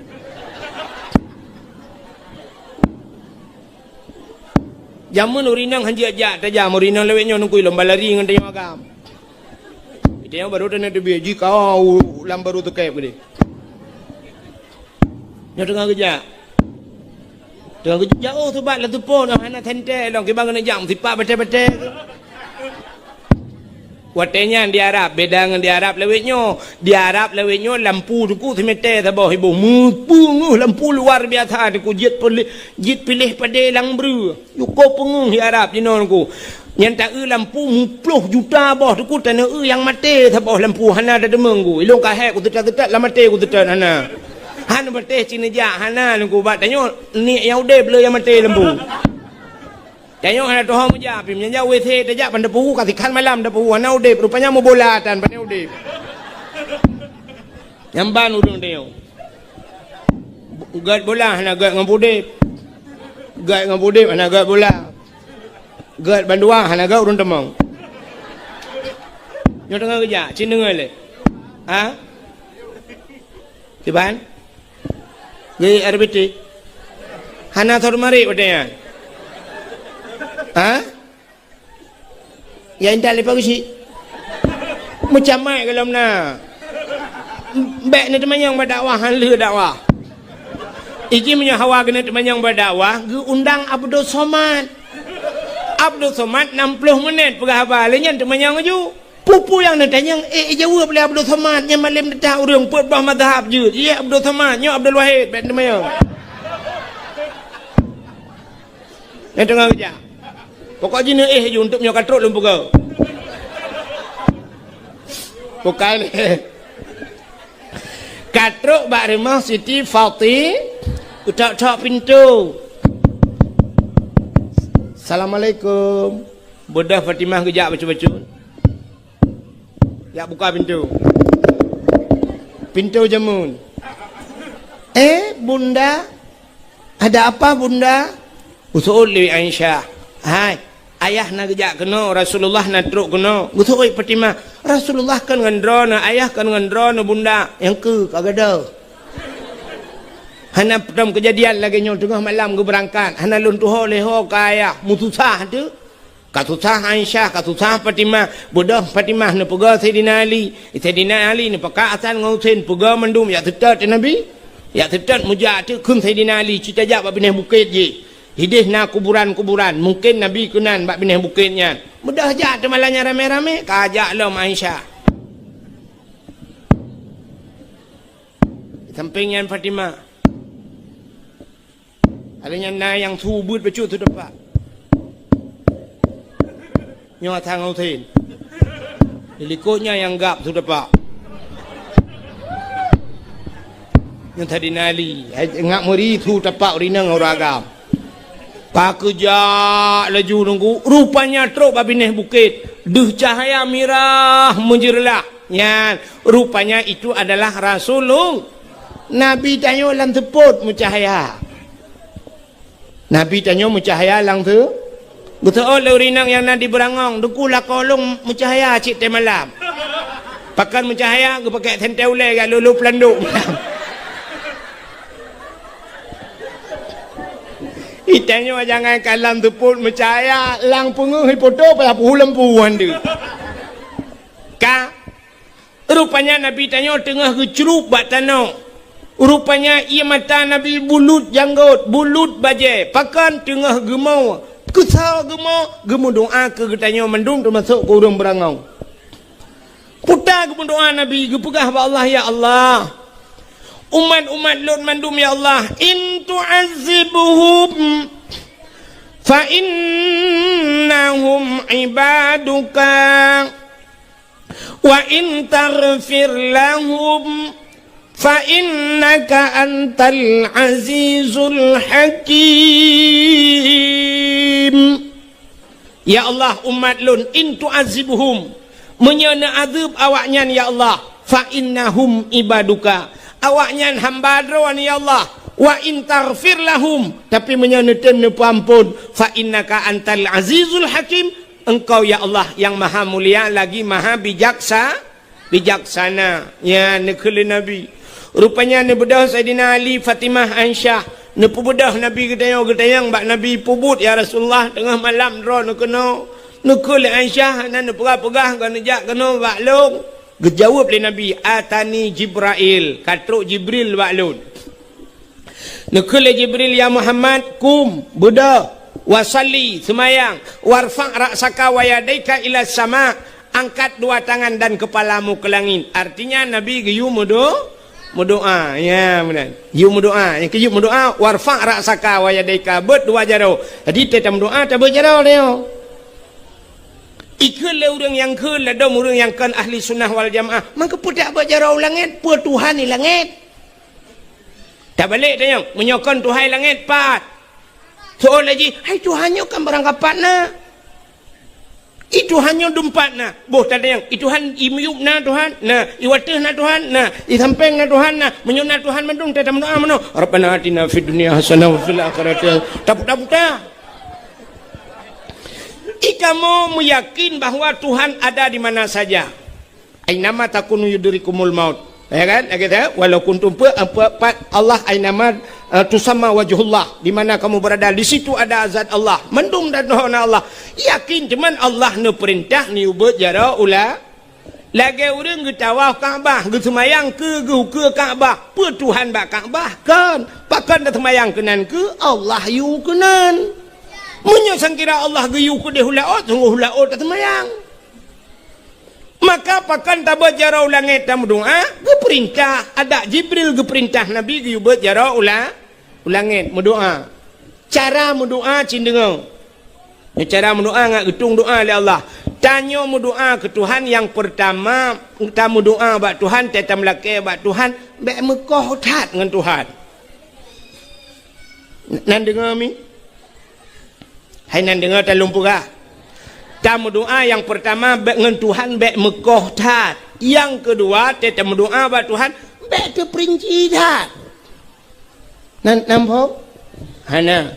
Jameun ureueng inong han jeuet jak tajam, ureueng inong lawét nyoe teungku lom balari ngon tanyoe agam. Tanyoe barô taneuk teubiet, jih ka u lam barô teukeb keudeh. Nyoe teungoh geujak. Teungoh geujak, oh, sobat, lam seupôt, hana sentée lom, kiban keuneuk jak meusipak batée-batée. Watée nyan di Arab, beda ngon di Arab lawét nyoe. Di Arab lawét nyoe lampu teungku simètée saboh iboh. Meupeungeuh lampu luar biasa teungku, jeuet piléh, jeuet piléh padé lam breueh. Cukup peungeuh di Arab jinoe teungku. Nyan taeu lampu muploh juta boh teungku, taneuk eu nyang maté saboh lampu, hana tateumeung ku. Ilôn ka hék kuseutôt-seutôt lam maté kuseutôt hana. Han maté cit neujak hana teungku, bak tanyoe niet nyang udeb le nyang maté lampu. Tanyoe hana tuho meujak, pih meunyo jak WC tajak ban tapeuhu, ka sikhan malam tapeuhu, hana udeb, rupanya meubola tan, pane udeb. Nyan ban ureueng tanyoe. Gét bola hana gét ngon udeb. Gét ngon udeb hana gét bola. Gét bandua hana gét ureueng teumong. Nyoe teungoh geujak, cit deungoe lé. Ha? Kiban? Gét R B T. Hana sot marit watée nyan. Ha? Ya intat lé Pak Geuchik. Meucamai golom na. Bèk neuteumanyong bak dakwah, han lheueh dakwah. Iji meunyoe hawa keuneuk teumanyong bak dakwah, geuundang Abdul Somad. Abdul Somad nam ploh menit peugah haba, lé nyan teumanyong laju. Peue-peue nyang neutanyong, eh, jaweueb lé Abdul Somad, nyan malém teutab ureueng peuet boh mazhab jeuet. Yeh Abdul Somad, nyoe Abdul Wahid, bèk teumanyong. Nyang teungoh geujak. Pokok jih neuéh ju, untuk nyoe ka trok lôn peugah. Bukai lé. Ka trok bak rumoh Siti Fati, geutok-tok pintoe. Assalamualaikum. Beudôh Fatimah geujak bacut-bacut. Jak buka pintoe. Pintoe jameun. "Eh, Bunda, ada apa, Bunda?" Geuseuôt lé Aisyah. "Hai, ayah na geujak keunoe, Rasulullah na trok keunoe." Geuseuôt Fatimah. "Rasulullah kon ngon droeneuh, ayah kon ngon droeneuh, Bunda." "Nyang keu ka gadôh. Hana peutom keujadian lagèe nyoe teungoh malam geubeurangkat. Hana lôn tuho lé ho keu ayah." Meususah teuh. Ka susah Aisyah, ka susah Fatimah. Beudôh Fatimah neupeugah Saidina Ali. Saidina Ali neupakat Hasan ngon Husein, peugah mandum jak seutôt Nabi. Jak seutôt meujak teuk kheun Saidina Ali, "Ci tajak bak binéh bukét jih. Idéh na kuburan-kuburan, mungken Nabi keunan bak binéh bukét nyan." Beudôh jak teuma lagèe nyan ramé-ramé, ka jak lom Aisyah. Sampéng nyan Fatimah. Ada nyang na nyang su beuet bacut su tepak. Nyoe Hasan ngon Husein. Di likot nyan nyang gab su tepak. Nyoe Saidina Ali, hai, ngak meuri su tepak ureueng inong ureueng agam. Ka keujak laju nunggu, rupanya trok bak binéh bukét. Deuh cahya mirah meujeureulah. Nyan, rupanya itu adalah Rasulullah. Nabi tanyoe lam seupôt meucahya. Nabi tanyoe meucahya lam seu-, geuseuôt lé ureueng inong nyang na di beurangong, "Teungku, lakoe lôn meucahya cit teuh malam." Pakon meucahya, geupakék sentée ulée jak lolo peulandok. Itanyoe jangankan lam seupôt meucahya, lam peungeuh ipoto payah peuhu lampu han deuh. Ka Rupanya Nabi tanyoe teungoh geucrueb bak tanoh. Rupanya ié mata Nabi bulut janggôt, bulut bajée, pakon teungoh geumo. Keusoe geumo, geumeudoá keu geutanyoe mandum teumasok keu ureuëng beurangong. Peue ta geumeudoá Nabi, geupeugah bak Allah, "Ya Allah, umat-umat lôn mandum, ya Allah, in tu'azzibhum fa innahum ibaduka." "Wa in taghfir lahum fa innaka antal azizul hakim." Ya Allah, umat lôn, in tu'azzibhum, meunyoe neuazeueb awaknyan, ya Allah, fa innahum ibaduka, awaknyan hamba Droe, ya Allah, wa in taghfir lahum, tapi meunyoe neutem neupeuamphon, fa innaka antal azizul hakim, Engkau, ya Allah, nyang maha mulia lagi maha bijaksa-, bijaksana. Nyan neukheun lé Nabi. Rupanya neubeudôh Saidina Ali, Fatimah, Aisyah. Neupeubeudôh Nabi geutanyoe, geutanyong bak Nabi, "Peubuet, ya Rasulullah, teungoh malam droeneuh keunoe." Neukheun lé Aisyah, hana neupeugah-peugah, "Kon neujak keunoe bak lôn." Geujaweueb lé Nabi, "Atani Jibrail, ka trok Jibril bak lôn." Neukheun lé Jibril, "Ya Muhammad, kum, beudôh, wa shalli, seumayang, warfa' ra'saka wa yadaika ila sama, angkat dua tangan dan kepalamu ke langit." Artinya Nabi geuyue meudo-, meudoá. Ya, meunan. Geuyue meudoá. Nyang keu geuyue meudoá, "Warfa' ra'saka wa yadaika," beuet dua jaroe. Jadi, teuh tameudoá, tabeuet jaroe nyoe. Ikheun lé ureuëng nyang kheun, ladôm ureuëng nyang kon ahli sunnah wal jamaah. Mangkeupeudak beuet jaroe u langét, peue Tuhan di langét? Tabalek tanyong, meunyoe kon Tuhan langét pat? Soe laju, "Hai Tuhan nyoe kan barang kapat na. I Tuhan nyoe dumpat na." Boh tatanyong, "I Tuhan i miyueb na Tuhan?" Na. "I wateueh na Tuhan?" Na. "I sampéng na Tuhan?" Na. Meunyoe na Tuhan mandum, teuh tameudoá meunoe, "Rabbana atina fid dunya hasanah wa fil akhirati hasanah." Taputa-puta. I kamoe meuyakin bahwa Tuhan ada di mana saja. "Ainama takunu yudrikumul maut." Ya kan? Lagée tu, "Walau kuntum," pe-, pe-, pat Allah, "ainama, eh, tusamma wajhullah." Di mana kamu berada, di situ ada zat Allah. Mandum Tum dan Tuhan Allah. Yakin cuman Allah neupeurintah neuyue beuet jaroe ula. Lagée ureuëng geutawaf Ka'bah, geuseumayang keu geuh-ukeue Ka'bah. Peue Tuhan bak Ka'bah? Kon. Pakon taseumayang keunan keu Allah yue keunan. Meunyoe sangkira Allah geuyue keudeh u laôt, sunggoh u laôt taseumayang. Maka pakon tabeuet jaroe u langét tameudoá? Geupeurintah, adak Jibril geupeurintah Nabi geuyue beuet jaroe u la-, u langét meudoá. Cara meudoá cit deungoe. Nyoe cara meudoá ngat geutueng doá lé Allah. Tanyoe meudoá keu Tuhan nyang peurtama, tameudoá bak Tuhan, teuh tameulakée bak Tuhan, bék meukoh that ngon Tuhan. Nan deungoe mi? Hai nan deungoe talôn peugah. Tameudoá nyang peurtama bék ngon Tuhan bék meukoh that. Nyang keudua, teuh tameudoá bak Tuhan bék teupeurinci that. Nan, nan phom? Hana.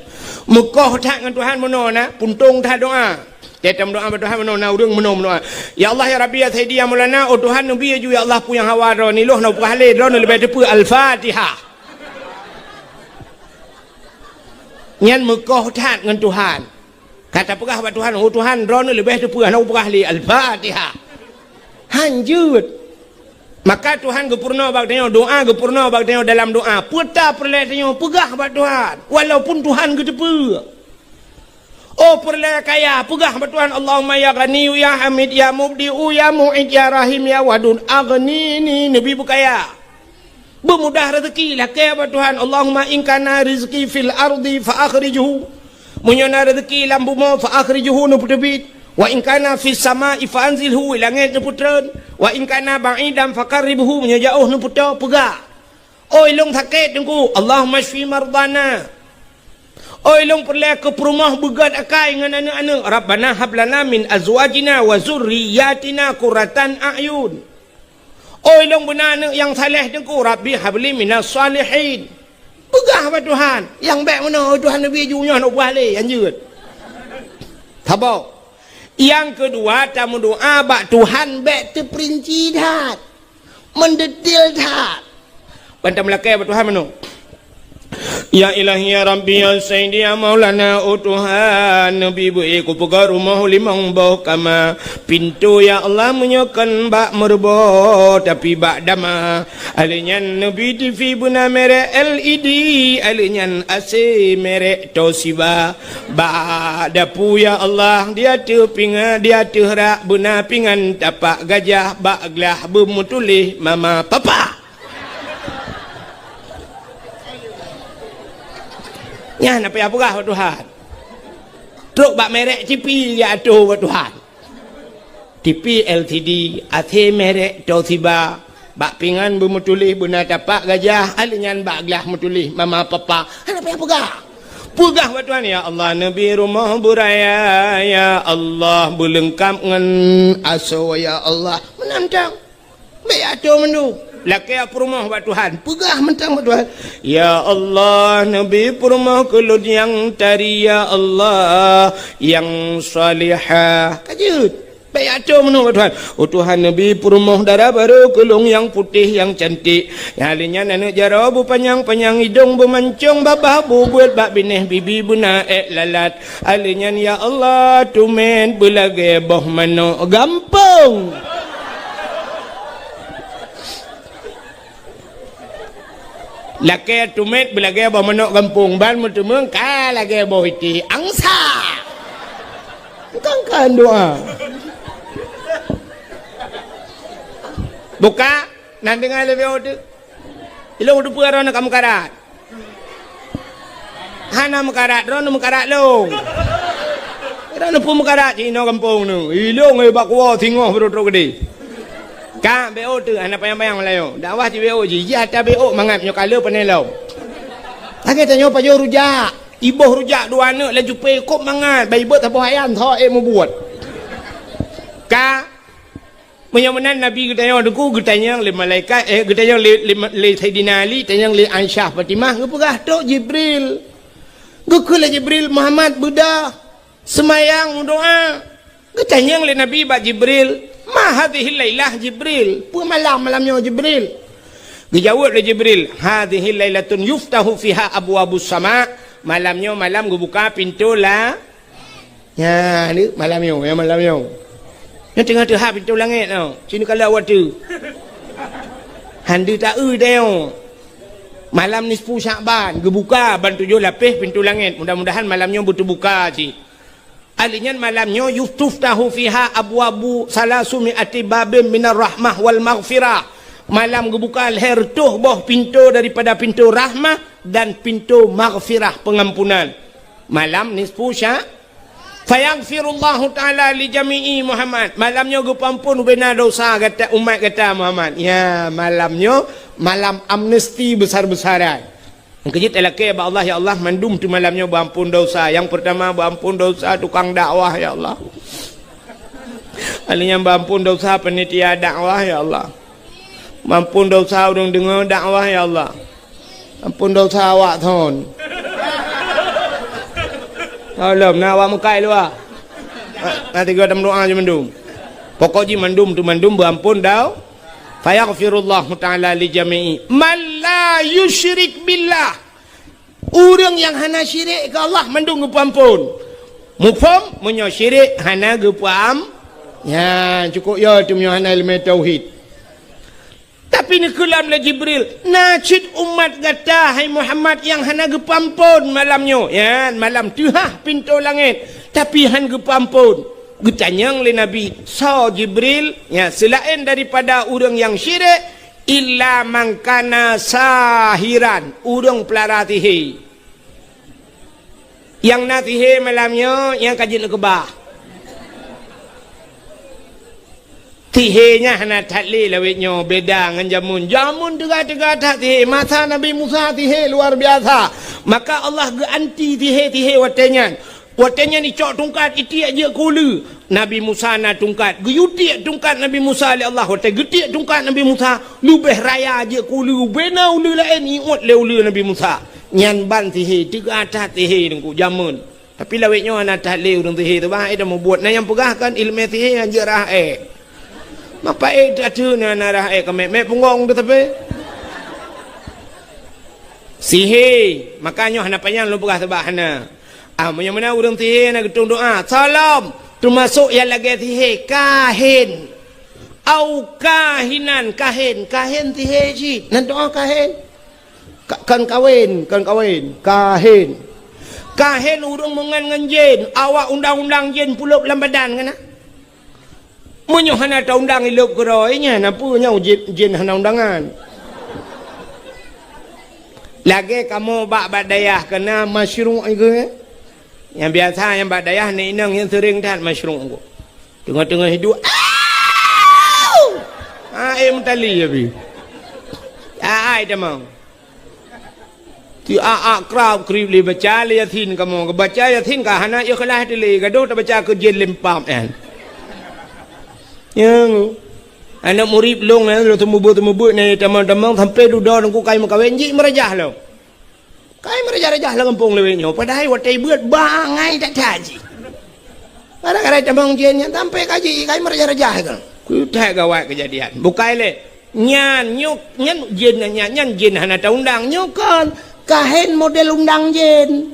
Meukoh that ngon Tuhan meunoe na, puntông that doá. Teuh tameudoá bak Tuhan meunoe na, ureuëng meunoe meudoá. Ya Allah, ya Rabbi, ya Sayyidi, ya Maulana, oh Tuhan, neubi ju ya Allah peue nyang hawa droeneuh, lôn hana peugah lé, droeneuh leubeh teupeu. Al-Fatihah. Nyan meukoh that ngon Tuhan. Ka tapeugah bak Tuhan, "Oh Tuhan, droeneuh leubeh teupeu hana peugah lé." Al-Fatihah. Hanjeuet. Maka Tuhan geupeurunoe bak tanyoe, doá geupeurunoe bak tanyoe dalam doá. Peue ta peureulée tanyoe peugah bak Tuhan, walaupun Tuhan geuteupeue. Oh peureulée kaya, peugah bak Tuhan, "Allahumma ya Ghaniyyu ya Hamid ya Mubdi'u ya Mu'id ya Rahim ya Wadud, aghnini," neubi beukaya. Beumudah rezeki, lakée bak Tuhan, "Allahumma in kana rizqi fil ardi fa akhrijhu." Meunyoe na rezeki lam bumoe, fa akhrijhu, neupeuteubiet. "Wa in kana fis sama'i fa anzilhu," langét neupeutreun. "Wa in kana ba'idan fa qarribhu," meunyoe jaoh neupeutoe, peugah. Oi lôn sakét Teungku, "Allahumma syfi mardana." Oi lôn peureulée keu peurumoh beugét akai ngon aneuëk-aneuëk, "Rabbana hab lana min azwajina wa zurriyyatina qurratan a'yun." Oi lôn beuna aneuëk nyang saleh Teungku, "Rabbi habli minas shalihin." Peugah bak Tuhan, nyang bék meunoe, "Oh Tuhan, neubi ju nyoe, hana peugah lé, hanjeuet." Saboh. Nyang keudua, tameudoá bak Tuhan bék teupeurinci that, meudetil that. Ban tameulakée bak Tuhan meunoe. Ya Ilahi, ya Rabbi, ya Sayyidi, ya Maulana, oh Tuhan, neubi beu-ék kupeugah rumoh limong boh kama. Pintoe, ya Allah, meunyoe kon bak meureuboh, tapi bak dama. Alheuh nyan neubi TV beuna merek L E D, alheuh nyan A C merek Toshiba. Bak dapu, ya Allah, di ateueh pinga-, di ateueh rak beuna pingan tapak gajah, bak glah beumeutuléh mama papa. Nyan na payah peugah bak Tuhan. Trok bak merek TV ya ateueh bak Tuhan. TV L C D, A C merek Toshiba, bak pingan beumeutuléh beuna tapak gajah, alheuh nyan bak glah meutuléh mama papa. Hana payah peugah. Peugah bak Tuhan, "Ya Allah, neubi rumoh beuraya, ya Allah, beuleungkab ngon asoe, ya Allah." Meunan tang. Bék ateueh mandum. Lakée peurumoh bak Tuhan. Peugah mantong bak Tuhan. "Ya Allah, neubi peurumoh keu lôn nyang tari, ya Allah, nyang salihah." Ka jeuet. Bék ateueh mandum bak Tuhan. "Oh Tuhan, neubi peurumoh dara barô keu lôn nyang putéh, nyang cantik. Nyang lheueh nyan aneuëk jaroe beupanyang-panyang, idong beumancong, babah bubeuet, bak binéh bibi beuna ék lalat." Alheuh nyan, ya Allah, teumét beulagée boh manok gampông. Lakée teumét beulagée boh manok gampông, ban meuteumeung ka lagée boh iték angsa. Bukan kan doa. Buka, nan deungoe lé B O teuh. Ilong teupeue droeneuh ka meukarat. Hana meukarat, droeneuh meukarat lôn. Droeneuh peue meukarat, cit inoe gampông neuh. Ilong, eh, bak kuwoe singoh beudôh trok keudeh. Ka, B O teuh, hana panyang-panyang Meulayu. Dakwah cit B O jih, jih ata B O mangat nyoe ka le pané lom. Lagée tanyoe pajoh rujak. Iboh rujak dua aneuëk laju pé kop mangat, bai beuet saboh ayam, tho ék meubuet. Ka, Meunyoe meunan Nabi geutanyong Teungku, geutanyong lé malaikat, eh, geutanyong lé, lé, lé Saidina Ali, tanyong lé Aisyah Fatimah, geupeugah trok Jibril. Geukheun lé Jibril, "Muhammad, beudôh, seumayang, meudoá." Geutanyong lé Nabi bak Jibril, "Ma hadhihil lailah Jibril?" Peue malam, malam nyoe Jibril? Geujaweueb lé Jibril, "Hadhihi lailatun yuftahu fiha abwabus sama." Malam nyoe malam geubuka pintoe la-, Nyan, ni malam nyoe, ya malam nyoe. Nyoe teungoh teuhah pintoe langét nyoe. Sinoe ka lheueh watèe. Han deuh taeu dayong. Malam nisfu Sya'ban, geubuka ban tujoh lapéh pintoe langét. Mudah-mudahan malam nyoe beuteubuka cit. Ahli nyan malam nyoe, "Yustaftahu fiha abwabu salasumi ati babin minar rahmah wal maghfirah." Malam geubuka lhèe reutôh boh pintoe daripada pintoe rahmah dan pintoe maghfirah, pengampunan. Malam nisfu Sya-, "Fayaghfirullahu ta'ala li jami'i Muhammad." Malam nyoe geupeuamphon ubena dosa gata, umat gata Muhammad. Ya, malam nyoe malam amnesti besar-besaran. Nyang keujeuet talakèe bak Allah, "Ya Allah, mandum teuh malam nyoe beuamphon dosa." Nyang peurtama beuamphon dosa tukang dakwah, ya Allah. Ahli nyan beuamphon dosa panitia dakwah, ya Allah. Beuamphon dosa ureueng deungö dakwah, ya Allah. Amphon dosa awak thon. Tolong, na awak meukai luwa. Na, na tiga dan doa je mandum. Pokok jih mandum tu mandum beuamphon dau. "Fayaghfirullahu ta'ala li jami'i man la yusyrik billah." Ureueng nyang hana syirik keu Allah mandum geupeuamphon. Muphom, meunyoe syirik hana geupeuam-, nyan cukôp yo teuh meunyoe hana ileumèe tauhid. Tapi neukheun lé Jibril, "Na cit umat gata, hai Muhammad, nyang hana geupeuamphon malam nyoe." Nyan malam teuhah pintoe langét, tapi han geupeuamphon. Geutanyong lé Nabi, "Soe Jibril?" Nyan, seulaén daripada ureueng nyang syirik, "Illa man kana sahiran," ureueng peulara sihé. Nyang na sihé malam nyoe, nyang ka jeuet neukeubah. Sihé nyan hana that lé lawét nyoe, beda ngon jameun. Jameun teuga-teuga that sihé. Masa Nabi Musa sihé luar biasa. Maka Allah geuanti sihé-sihé watèe nyan. Watèe nyan icok tungkat itiek jeuet keu uleue. Nabi Musa na tungkat. Geuyue tiek tungkat Nabi Musa lé Allah. Watèe geutiek tungkat Nabi Musa, leubeh raya jeuet keu uleue. Bena uleue laén iôt lé uleue Nabi Musa. Nyan ban sihé, teuga that sihé teungku jameun. Tapi lawét nyoe hana that lé ureueng sihé teuh, bah, eh, dah mubuet. Na nyang peugah kan ileumèe sihé hanjeuet rhah èk. Mapa èk that na, na rhah èk keu mèk-mèk punggong teuh tapi. Sihé, maka nyoe hana panyang lôn peugah sabab hana. Ah, meunyoe meunan ureueng sihé na geutueng doa, "Salom," teumasok nyang lagèe sihé, kahen. Au kahinan, kahen, kahen sihé cit. Nan doa kahen. Ka-, kon kawén, kon kawén, kahen. Kahen ureueng meungan ngon jén, awak undang-undang jén pulop lam badan kan? Meunyoe hana taundang ilop keudroe nyan, na peue nyoe jén, jén hana undangan? Lagèe kamoe bak, bak dayah keunan masyruq iku, eh? Nyang biasa nyang bak dayah, nenek inong nyang seuring that masyruq iku. Teungoh-teungoh hidup, "Au!" Ha, eh, meutali ya bi. Ai tamong. Ti a-, akrab krib lé baca lé Yasin kamoe. Baca Yasin ka hana ikhlas teuh lé, gadoh tabaca keu jén lempam nyan. Ya. Aneuk murit lôn nyan, lôn seumeubeuet-seumeubeuet nyan tamong-tamong sampai dudoe teungku kai meukawen jih meurajah lom. Kai meurajah-rajah lam gampông lawét nyoe, padahai watèe beuet bangai that-that jih. Gara-gara tamong jén nyan sampai ka jih kai meurajah-rajah kan. Keu that gawat keujadian. Bukai lé. Nyan nyoe, nyan jén nyan, nyan jén hana taundang. Nyoe kon kahen model undang jén.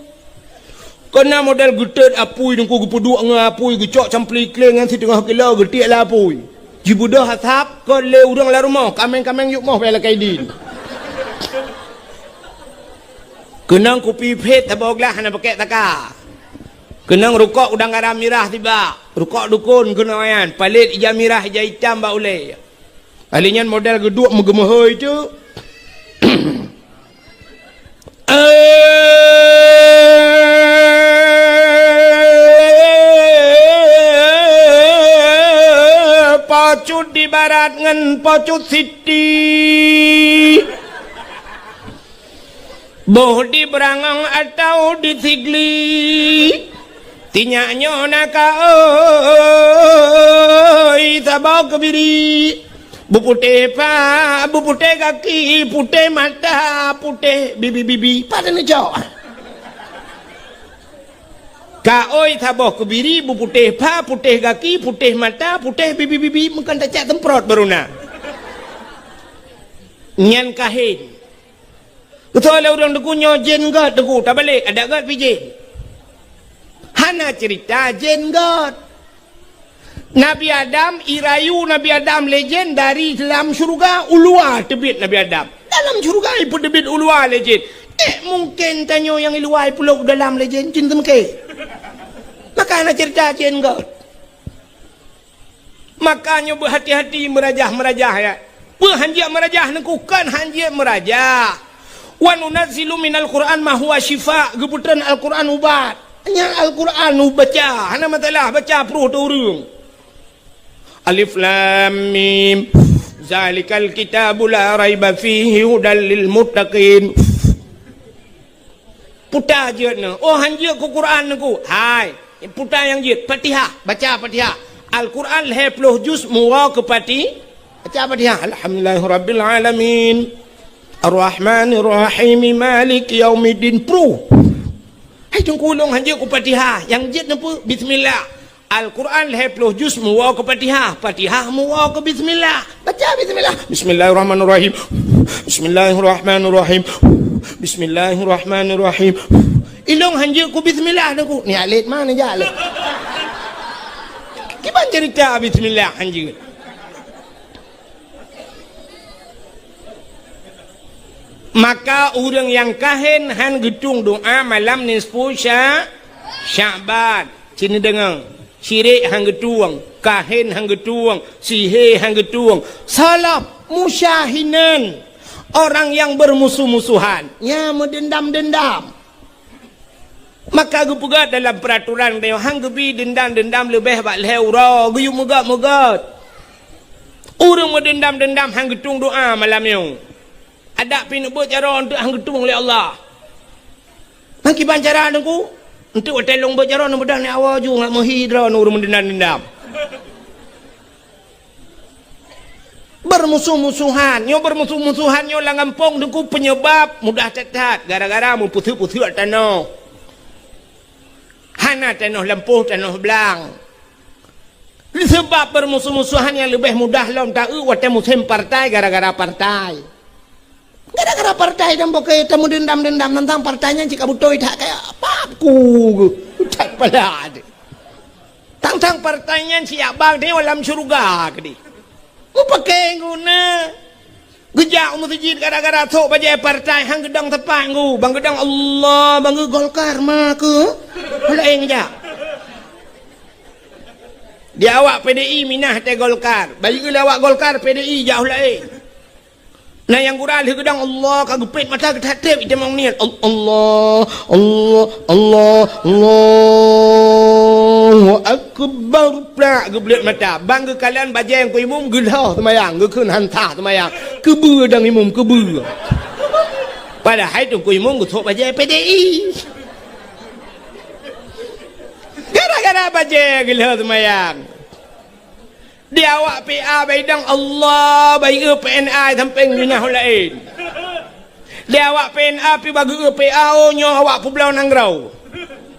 Keunan model geutot apui teungku geupeuduek ngon apui geucok campli kléng nyan siteungoh kilo geutiek lam apui. Jibeudôh asab kon lé ureueng lam rumoh, kaméng-kaméng yub moh bèk lakèe idin. Keunong kupi phét saboh glah hana pakèk saka. Keunong rukok udang garam mirah sibak, rukok dukon keunong nyan, palét ija mirah ija itam bak ulèe. Ahli nyan model geuduek meugeumeuhôi teuk. Eh, pocut di barat ngon pocut siti. Boh di Beurangong atau di Sigli. Tinyak nyoe na ka oi saboh keubiri. Beuputéh pa, beuputéh gaki, putéh mata, putéh bibi-bibi. Pada neujok. Ka oi saboh keubiri, beuputéh pa, putéh gaki, putéh mata, putéh bibi-bibi. Meukan tacak semprot baru na. Nyan kahen. Geutoe lé ureueng teungku nyoe jén gét teungku, tabalek, adak gét pih jén. Ha Hana cerita jén göt. Nabi Adam, irayu Nabi Adam lé jén dari dalam syeuruga, u luwa teubiet Nabi Adam. Dalam syeuruga ipeuteubiet u luwa lé jén. Ék mungken tanyoe nyang i luwa ipulôk u dalam lé jén, cit teumeuke. Maka hana cerita jén göt. Maka nyoe beuhati-hati meurajah-meurajah, ya. Peue hanjeuet meurajah Teungku? Kon hanjeuet meurajah. "Wa nunazzilu minal Qur'an ma huwa syifa," geupeutreun Al-Qur'an ubat. Nyan Al-Qur'an ubaca, hana masalah, baca pruh teuh ureueng. Alif Lam Mim. Zalikal kitabu la raiba fihi hudal lil muttaqin. Puta jeuet nyoe. Oh, hanjeuet keu Quran Teungku. Hai, puta nyang jeuet. Fatihah, baca Fatihah. Al-Quran lhèe ploh juz meuwoe keu Fati-, baca Fatihah. Alhamdulillahirabbil alamin. Arrahmanirrahim. Maliki yaumiddin. Pruh. Hai Teungku, lôn hanjeuet keu Fatihah. Nyang jeuet nyoe peue? Bismillah. Al-Quran lhèe ploh juz meuwoe keu Fatihah, Fatihah meuwoe keu bismillah. Baca bismillah. Bismillahirrahmanirrahim. Bismillahirrahmanirrahim. Bismillahirrahmanirrahim. Ilôn hanjeuet keu bismillah Teungku. Ni alet mana jak lé? Kiban cerita bismillah hanjeuet. Maka ureueng nyang kahén han geutueng doa malam nisfu Sya-, Sya'ban. Sini deungoe, syirik han geutueng, kahén han geutueng, sihé han geutueng. Salaf musyahinan, orang yang bermusuh-musuhan, nya meudendam-dendam. Maka geupeugah dalam peuraturan tanyoe, han geubi dendam-dendam leubeh bak lhèe uroe, geuyue meugöt-meugöt. Ureueng meudendam-dendam han geutueng doa malam nyoe. Adak pih neubeuet jaroe eunteuk han geutueng lé Allah. Nang kiban cara Teungku? Eunteuk watèe lôn beuet jaroe neubeudoh nyoe awoe ju ngat meuhi droeneuh ureueng meudendam-dendam. Bermusuh-musuhan. Nyoe bermusuh-musuhan nyoe lam gampông Teungku penyebab mudah that-that gara-gara meupeuseuk-peuseuk tanoh. Hana tanoh lampôh, tanoh blang. Seubab bermusuh-musuhan nyang leubeh mudah lom taeu watèe musém partai gara-gara partai. Gara-gara partai dan boké tameudendam-dendam teuntang partai nyan cit ka beutôi that kaya pap ku that pala. Tang-tang partai nyan siyak bang tanyoe lam syeuruga keudéh. Mupaké guna. Geujak u meuseujid gara-gara sôk bajèe partai han geudong teupang gu. Bang geudong Allah, bang geu Golkar ma keu. Laén geujak. Di awak P D I minah teuh Golkar. Bayeue lé awak Golkar P D I jak laén. Na nyang gura lheueh geudong Allah ka geupét mata geutatép itamong niet. Al-, Allah, Allah, Allah, Allahu Akbar. Plak geubleuet mata. Bang geukalon bajèe Teungku Imum geulhôh seumayang, geukheun han sah seumayang. Keubeue dang Imum, keubeue. Padahai Teungku Imum geusôk bajèe P D I. Gara-gara bajèe geulhôh seumayang. Di awak P A baidong Allah, bayeue P N A sampéng minah laén. Di awak P N A pi bageue P A, oh, nyoe awak peubloe nanggroe.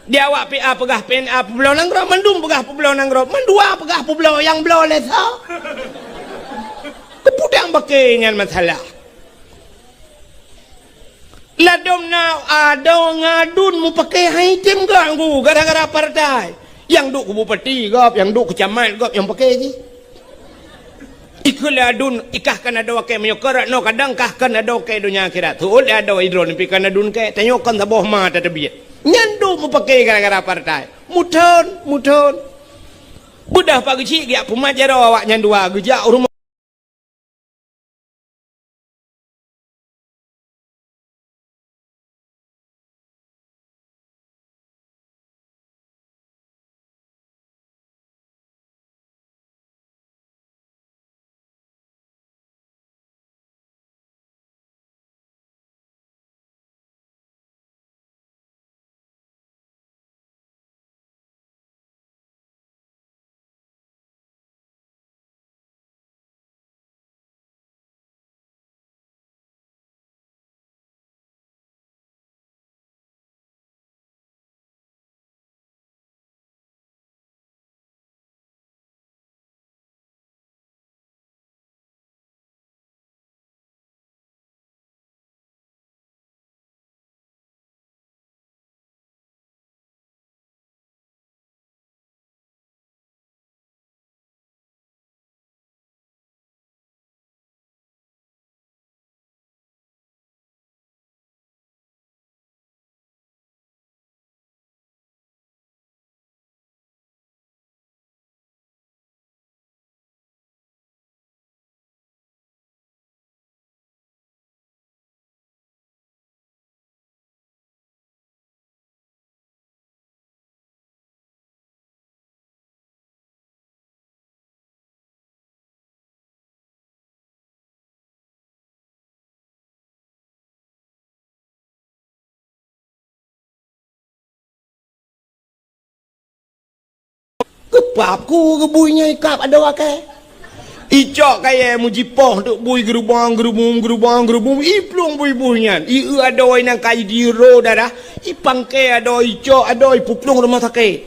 Di awak P A peugah P N A peubloe nanggroe, mandum peugah peubloe nanggroe, mandua peugah peubloe nyang bloe lé soe. Keupudang baké nyan masalah. Ladôm na adoe ngadun mupaké hai tem gak gu gara-gara partai. Nyang duek keu bupati gob, nyang duek keu camat gob nyang paké jih. Ikeu lé adun ikah kan adoe kèe meunyoe keu rot noe kadang kah kan adoe kèe donya akhirat. Teuôt lé adoe idroe neupike kan adun kèe, tanyoe kon saboh ma tateubiet. Nyan duek mupaké gara-gara partai. Muthon, muthon. Beudah pak geuchik geujak peumat jaroe awak nyan dua geujak u rumoh Pap ku geubui nyan ikab adoe akai. Icok kayèe meujipoh teuk bui geurubong, geurubong, geurubong, geurubong, iplueng bui-bui nyan. Ieu adoe nyang ka idiro darah, ipangke adoe, icok adoe, ipuplueng rumoh sakét.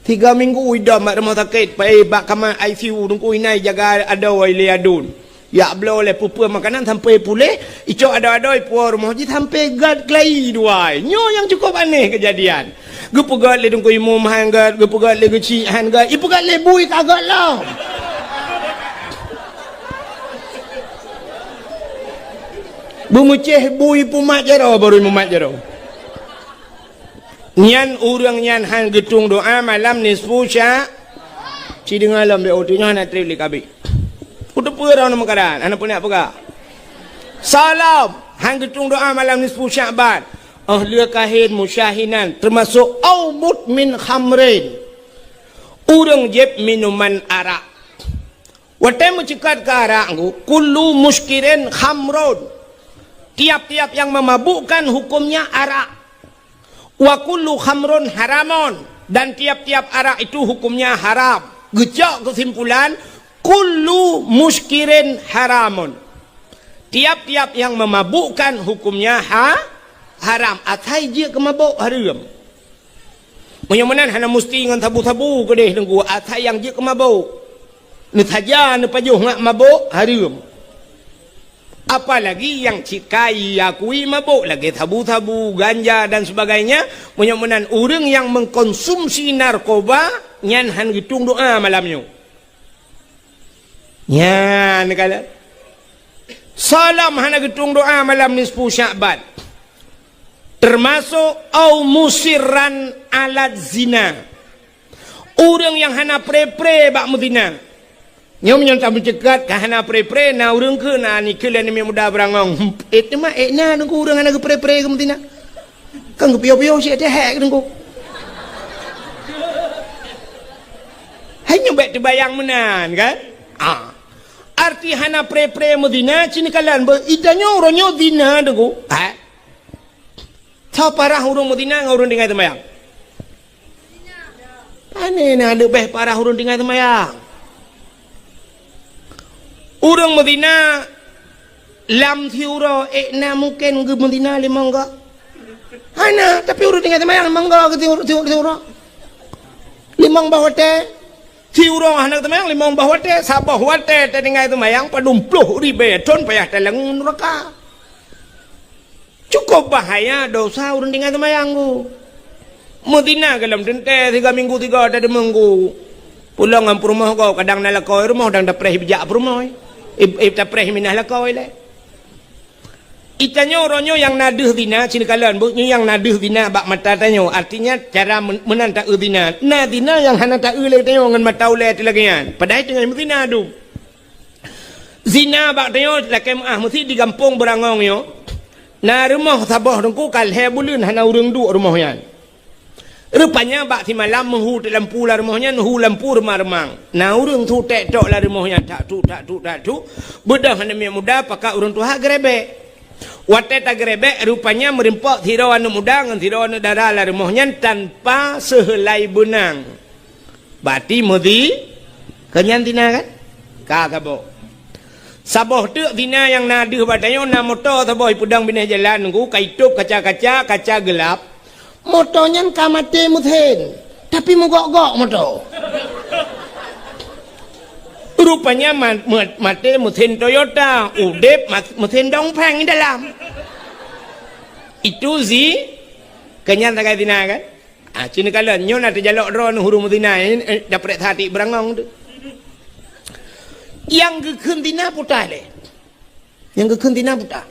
Tiga minggu idong bak rumoh sakét, pai bak kama I C U, teungku inan jaga adoe lé aduen. Jak bloe lé peue-peue makanan sampai puléh, icok adoe-adoe ipuwoe rumoh jih sampai gèt keulayi dua. Nyoe nyang cukup aneh keujadian. Geupeugèt lé teungku imum han gèt, geupeugèt lé geuchik han gèt, ipeugèt lé bui ka gèt lom. Beumeucéh bui pumat jaroe baru imumat jaroe. Nyan ureueng nyan han geutueng doa malam nisfu sya-, ci deungoe lom, bèk uteunyoe hana trép lé kabeh. Uteupeue droeneuh meukadan, hana peue nak peugah. Salam, han geutueng doa malam nisfu Sya'ban. Oh, lheueh kahén musyahinan, teumasok au mudmin khamrin. Ureueng jieb minuman arak. Watèe meuceukat keu arak, kullu muskirin khamrun. Tiap-tiap yang memabukkan hukumnya arak. Wa kullu khamrun haramun, dan tiap-tiap arak itu hukumnya haram. Geucok keusimpulan, kullu muskirin haramun. Tiap-tiap yang memabukkan hukumnya ha-, haram. Asai jeuet keu mabök hareuem. Meunyoe meunan hana musti ngon sabu-sabu keudeh teungku, asai nyang jeuet keu mabök. Neusaja neupajoh ngat mabök hareuem. Apalagi nyang cit ka iakui mabök lagèe sabu-sabu, ganja dan sebagainya, meunyoe meunan ureueng nyang mengkonsumsi narkoba nyan han geutueng doa malam nyoe. Nyan kala. Salam hana geutueng doa malam nisfu Sya'ban. Termasuk au musirran ala zina. Ureueng nyang hana pre-pre bak meuzina. Nyoe meunyoe tameuceukat ka hana pre-pre, na ureueng keu na nikeue lé aneuk muda beurangong. Eh, teuma, eh, na nunggu ureueng hana geupre-pre keu meuzina. Kan geupiyôh-piyôh cit teuhek nunggu. Hai nyoe bèk teubayang meunan, kan? Ah. Arti hana pre-pre meuzina, ci neukalon beu, itanyoe uroe nyoe zina nunggu. Ha? Soe parah ureueng meuzina ngon ureueng tinggai seumayang? Pane na leubeh parah ureueng tinggai seumayang? Ureueng meuzina lam siuroe, eh, na mungken geumeuzina limong goe? Hana, tapi ureueng tinggai seumayang limong goe geusiuroe. Limong boh watèe. Siuroe hana seumayang limong boh watèe, saboh watèe teutinggai seumayang padum ploh ribèe thon payah talang nuraka. Cukup bahaya dosa ureueng tinggai seumayang ku. Meuzina golom teuntèe siga minggu siga tadeuminggu. Pulang ngon peurumoh gob kadang na lakoe rumoh dang tapreh bijak peurumoh. Ib, ib tapreh minah lakoe lé. Itanyoe uroe nyoe nyang na deuh zina, ci neukalon beu nyoe nyang na deuh zina bak mata tanyoe. Artinya cara men-, meunan taeu zina. Na zina nyang hana taeu lé tanyoe ngon mata ulèe teuh lagèe nyan. Padahai teungoh meuzina dum. Zina bak tanyoe lakèe meu'ah meusi di gampông Beurangong nyoe. Na rumoh saboh teungku ka lhèe buleuen hana ureueng duek rumoh nyan. Rupanya bak simalam meuhu teuk lampu lam rumoh nyan, meuhu lampu reumang-reumang. Na ureueng su tèk tok lam rumoh nyan, tak tuk, tak tuk, tak tuk. Beudôh aneuk miet muda pakat ureueng tuha geurebek. Watèe tageurebek, rupanya meurimpok sidroe aneuk muda ngon sidroe aneuk dara lam rumoh nyan tanpa seuheulai beunang. Bati meudi, keu nyan zina kan? Ka saboh. Saboh teuk zina nyang na deuh bak tanyoe na moto saboh ipeudong binéh jalan nunggu ka itôb kaca-kaca, kaca geulap. Moto nyan ka maté meusén, tapi meugok-gok moto. Rupanya ma-, ma-, maté meusén Toyota, udép ma-, meusén dongpeng di dalam. Itu zi-, keu nyan sagai zina kan? Ah, ci neukalon, nyoe na teujalok droeneuh ureueng meuzina, eh, eh, daprek satik beurangong tu. Nyang geukheun zina puta lé. Nyang geukheun zina puta.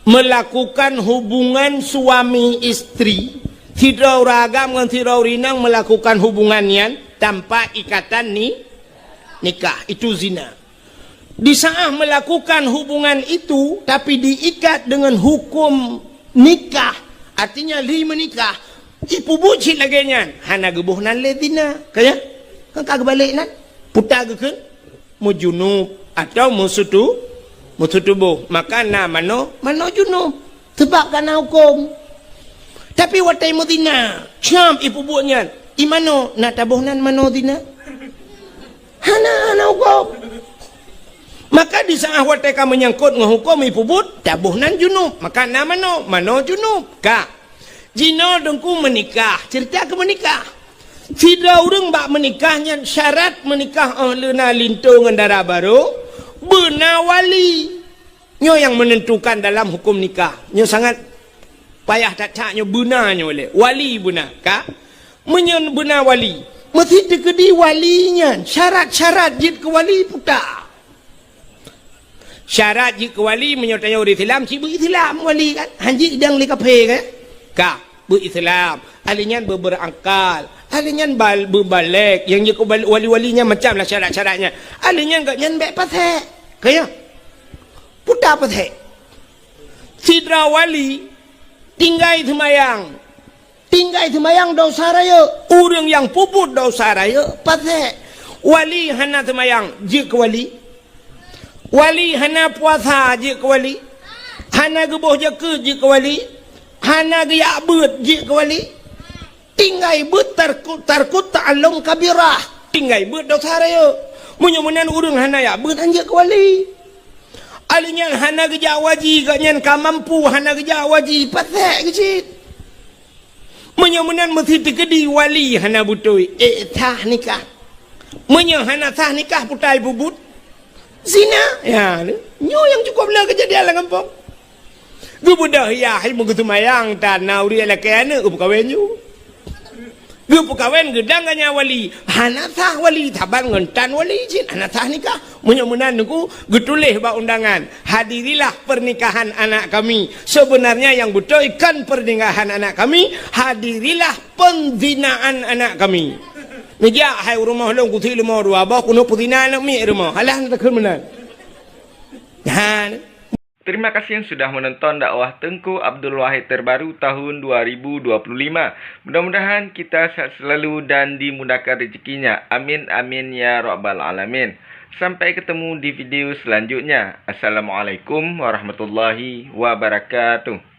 Melakukan hubungan suami istri, sidroe ureueng agam ngon sidroe ureueng inong melakukan hubungan nyan tanpa ikatan ni-, nikah, itu zina. Di saat melakukan hubungan itu, tapi diikat dengan hukum nikah, artinya lheueh meunikah, ipeubuet cit lagèe nyan, hana geuboh nan lé zina. Ka nyan? Kan ka geubalek nan? Puta geukheun meujunub atau meusutu-, meusutuboh. Maka na manoe, manoe junub. Sabab ka na huköm. Tapi watèe meuzina, cam ipeubuet nyan. I manoe na taboh nan manoe zina? Hana, hana huköm. Maka di saát watée ka meunyangkot ngon huköm ipeubuet, taboh nan junub, maka na manoe, manoe junub. Ka. Jinoe Teungku meunikah, ceurita keu meunikah. Sidroe ureuëng bak meunikah nyan syarat meunikah óh lheueh na linto ngon dara barô, beuna wali. Nyoe nyang meunentukan dalam huköm nikah. Nyoe sangat payah that-that nyoe beuna nyoe lé. Wali beuna, ka? Meunyoe beuna wali, meusti teukeudi wali nyan syarat-syarat jeuet keu wali puta. Syarat jeuet keu wali meunyoe tanyoe ureuëng Islam, cit beu Islam wali kan? Hanjeuet idang lé kafé kan? Ka, beu Islam. Ahli nyan beu berakal. Ahli nyan bal-, beu balek. Nyang jeuet keu bal-, wali-wali nyan macam lah syarat-syarat nyan. Ahli nyan gobnyan bék pasék. Ka ya? Puta pasék. Sidroe wali tinggai seumayang. Tinggai seumayang dosa rayeuk. Ureuëng nyang peubuet dosa rayeuk pasék. Wali hana seumayang, jeuet keu wali. Wali hana puasa, jeuet keu wali. Hana geuboh zakeuet, jeuet keu wali. Hana geujak beuet, jeuet keu wali. Tinggai beuet tarku-, tarkut ta'allum kabirah. Tinggai beuet dosa rayeuk. Meunyoe meunan ureuëng hana jak beuet, han jeuet keu wali. Ahli nyan hana geujak waji, gobnyan ka mampu hana geujak waji, pasék geucit. Meunyoe meunan meusti teukeudi wali hana beutôi, ék sah nikah. Meunyoe hana sah nikah, puta ipeubuet zina. Ya, nyoe nyang cukôp le keujadian lam gampông. Geubeudôh yah, hai meugeuseumayang tan na ureuëng lakée aneuëk geupeukawen ju. Geupeukawen geudang ganya wali, hana sah wali, saban ngon tan wali cit, hana sah nikah. Meunyoe meunan Teungku, geutuléh bak undangan, "Hadirilah pernikahan anak kami." Sebenarnya yang beutôi kon pernikahan anak kami, "Hadirilah penzinaan anak kami." Neujak hai u rumoh lôn, kusi leumo dua boh, keuneuk peuzina aneuk miet rumoh. Alah, takheun meunan. Nyan. Terima kasih sudah menonton dakwah Teungku Abdul Wahid terbaru tahun dua ribu dua puluh lima. Mudah-mudahan kita sehat selalu dan dimudahkan rezekinya. Amin, amin, ya rabbal alamin. Sampai ketemu di video selanjutnya. Assalamualaikum warahmatullahi wabarakatuh.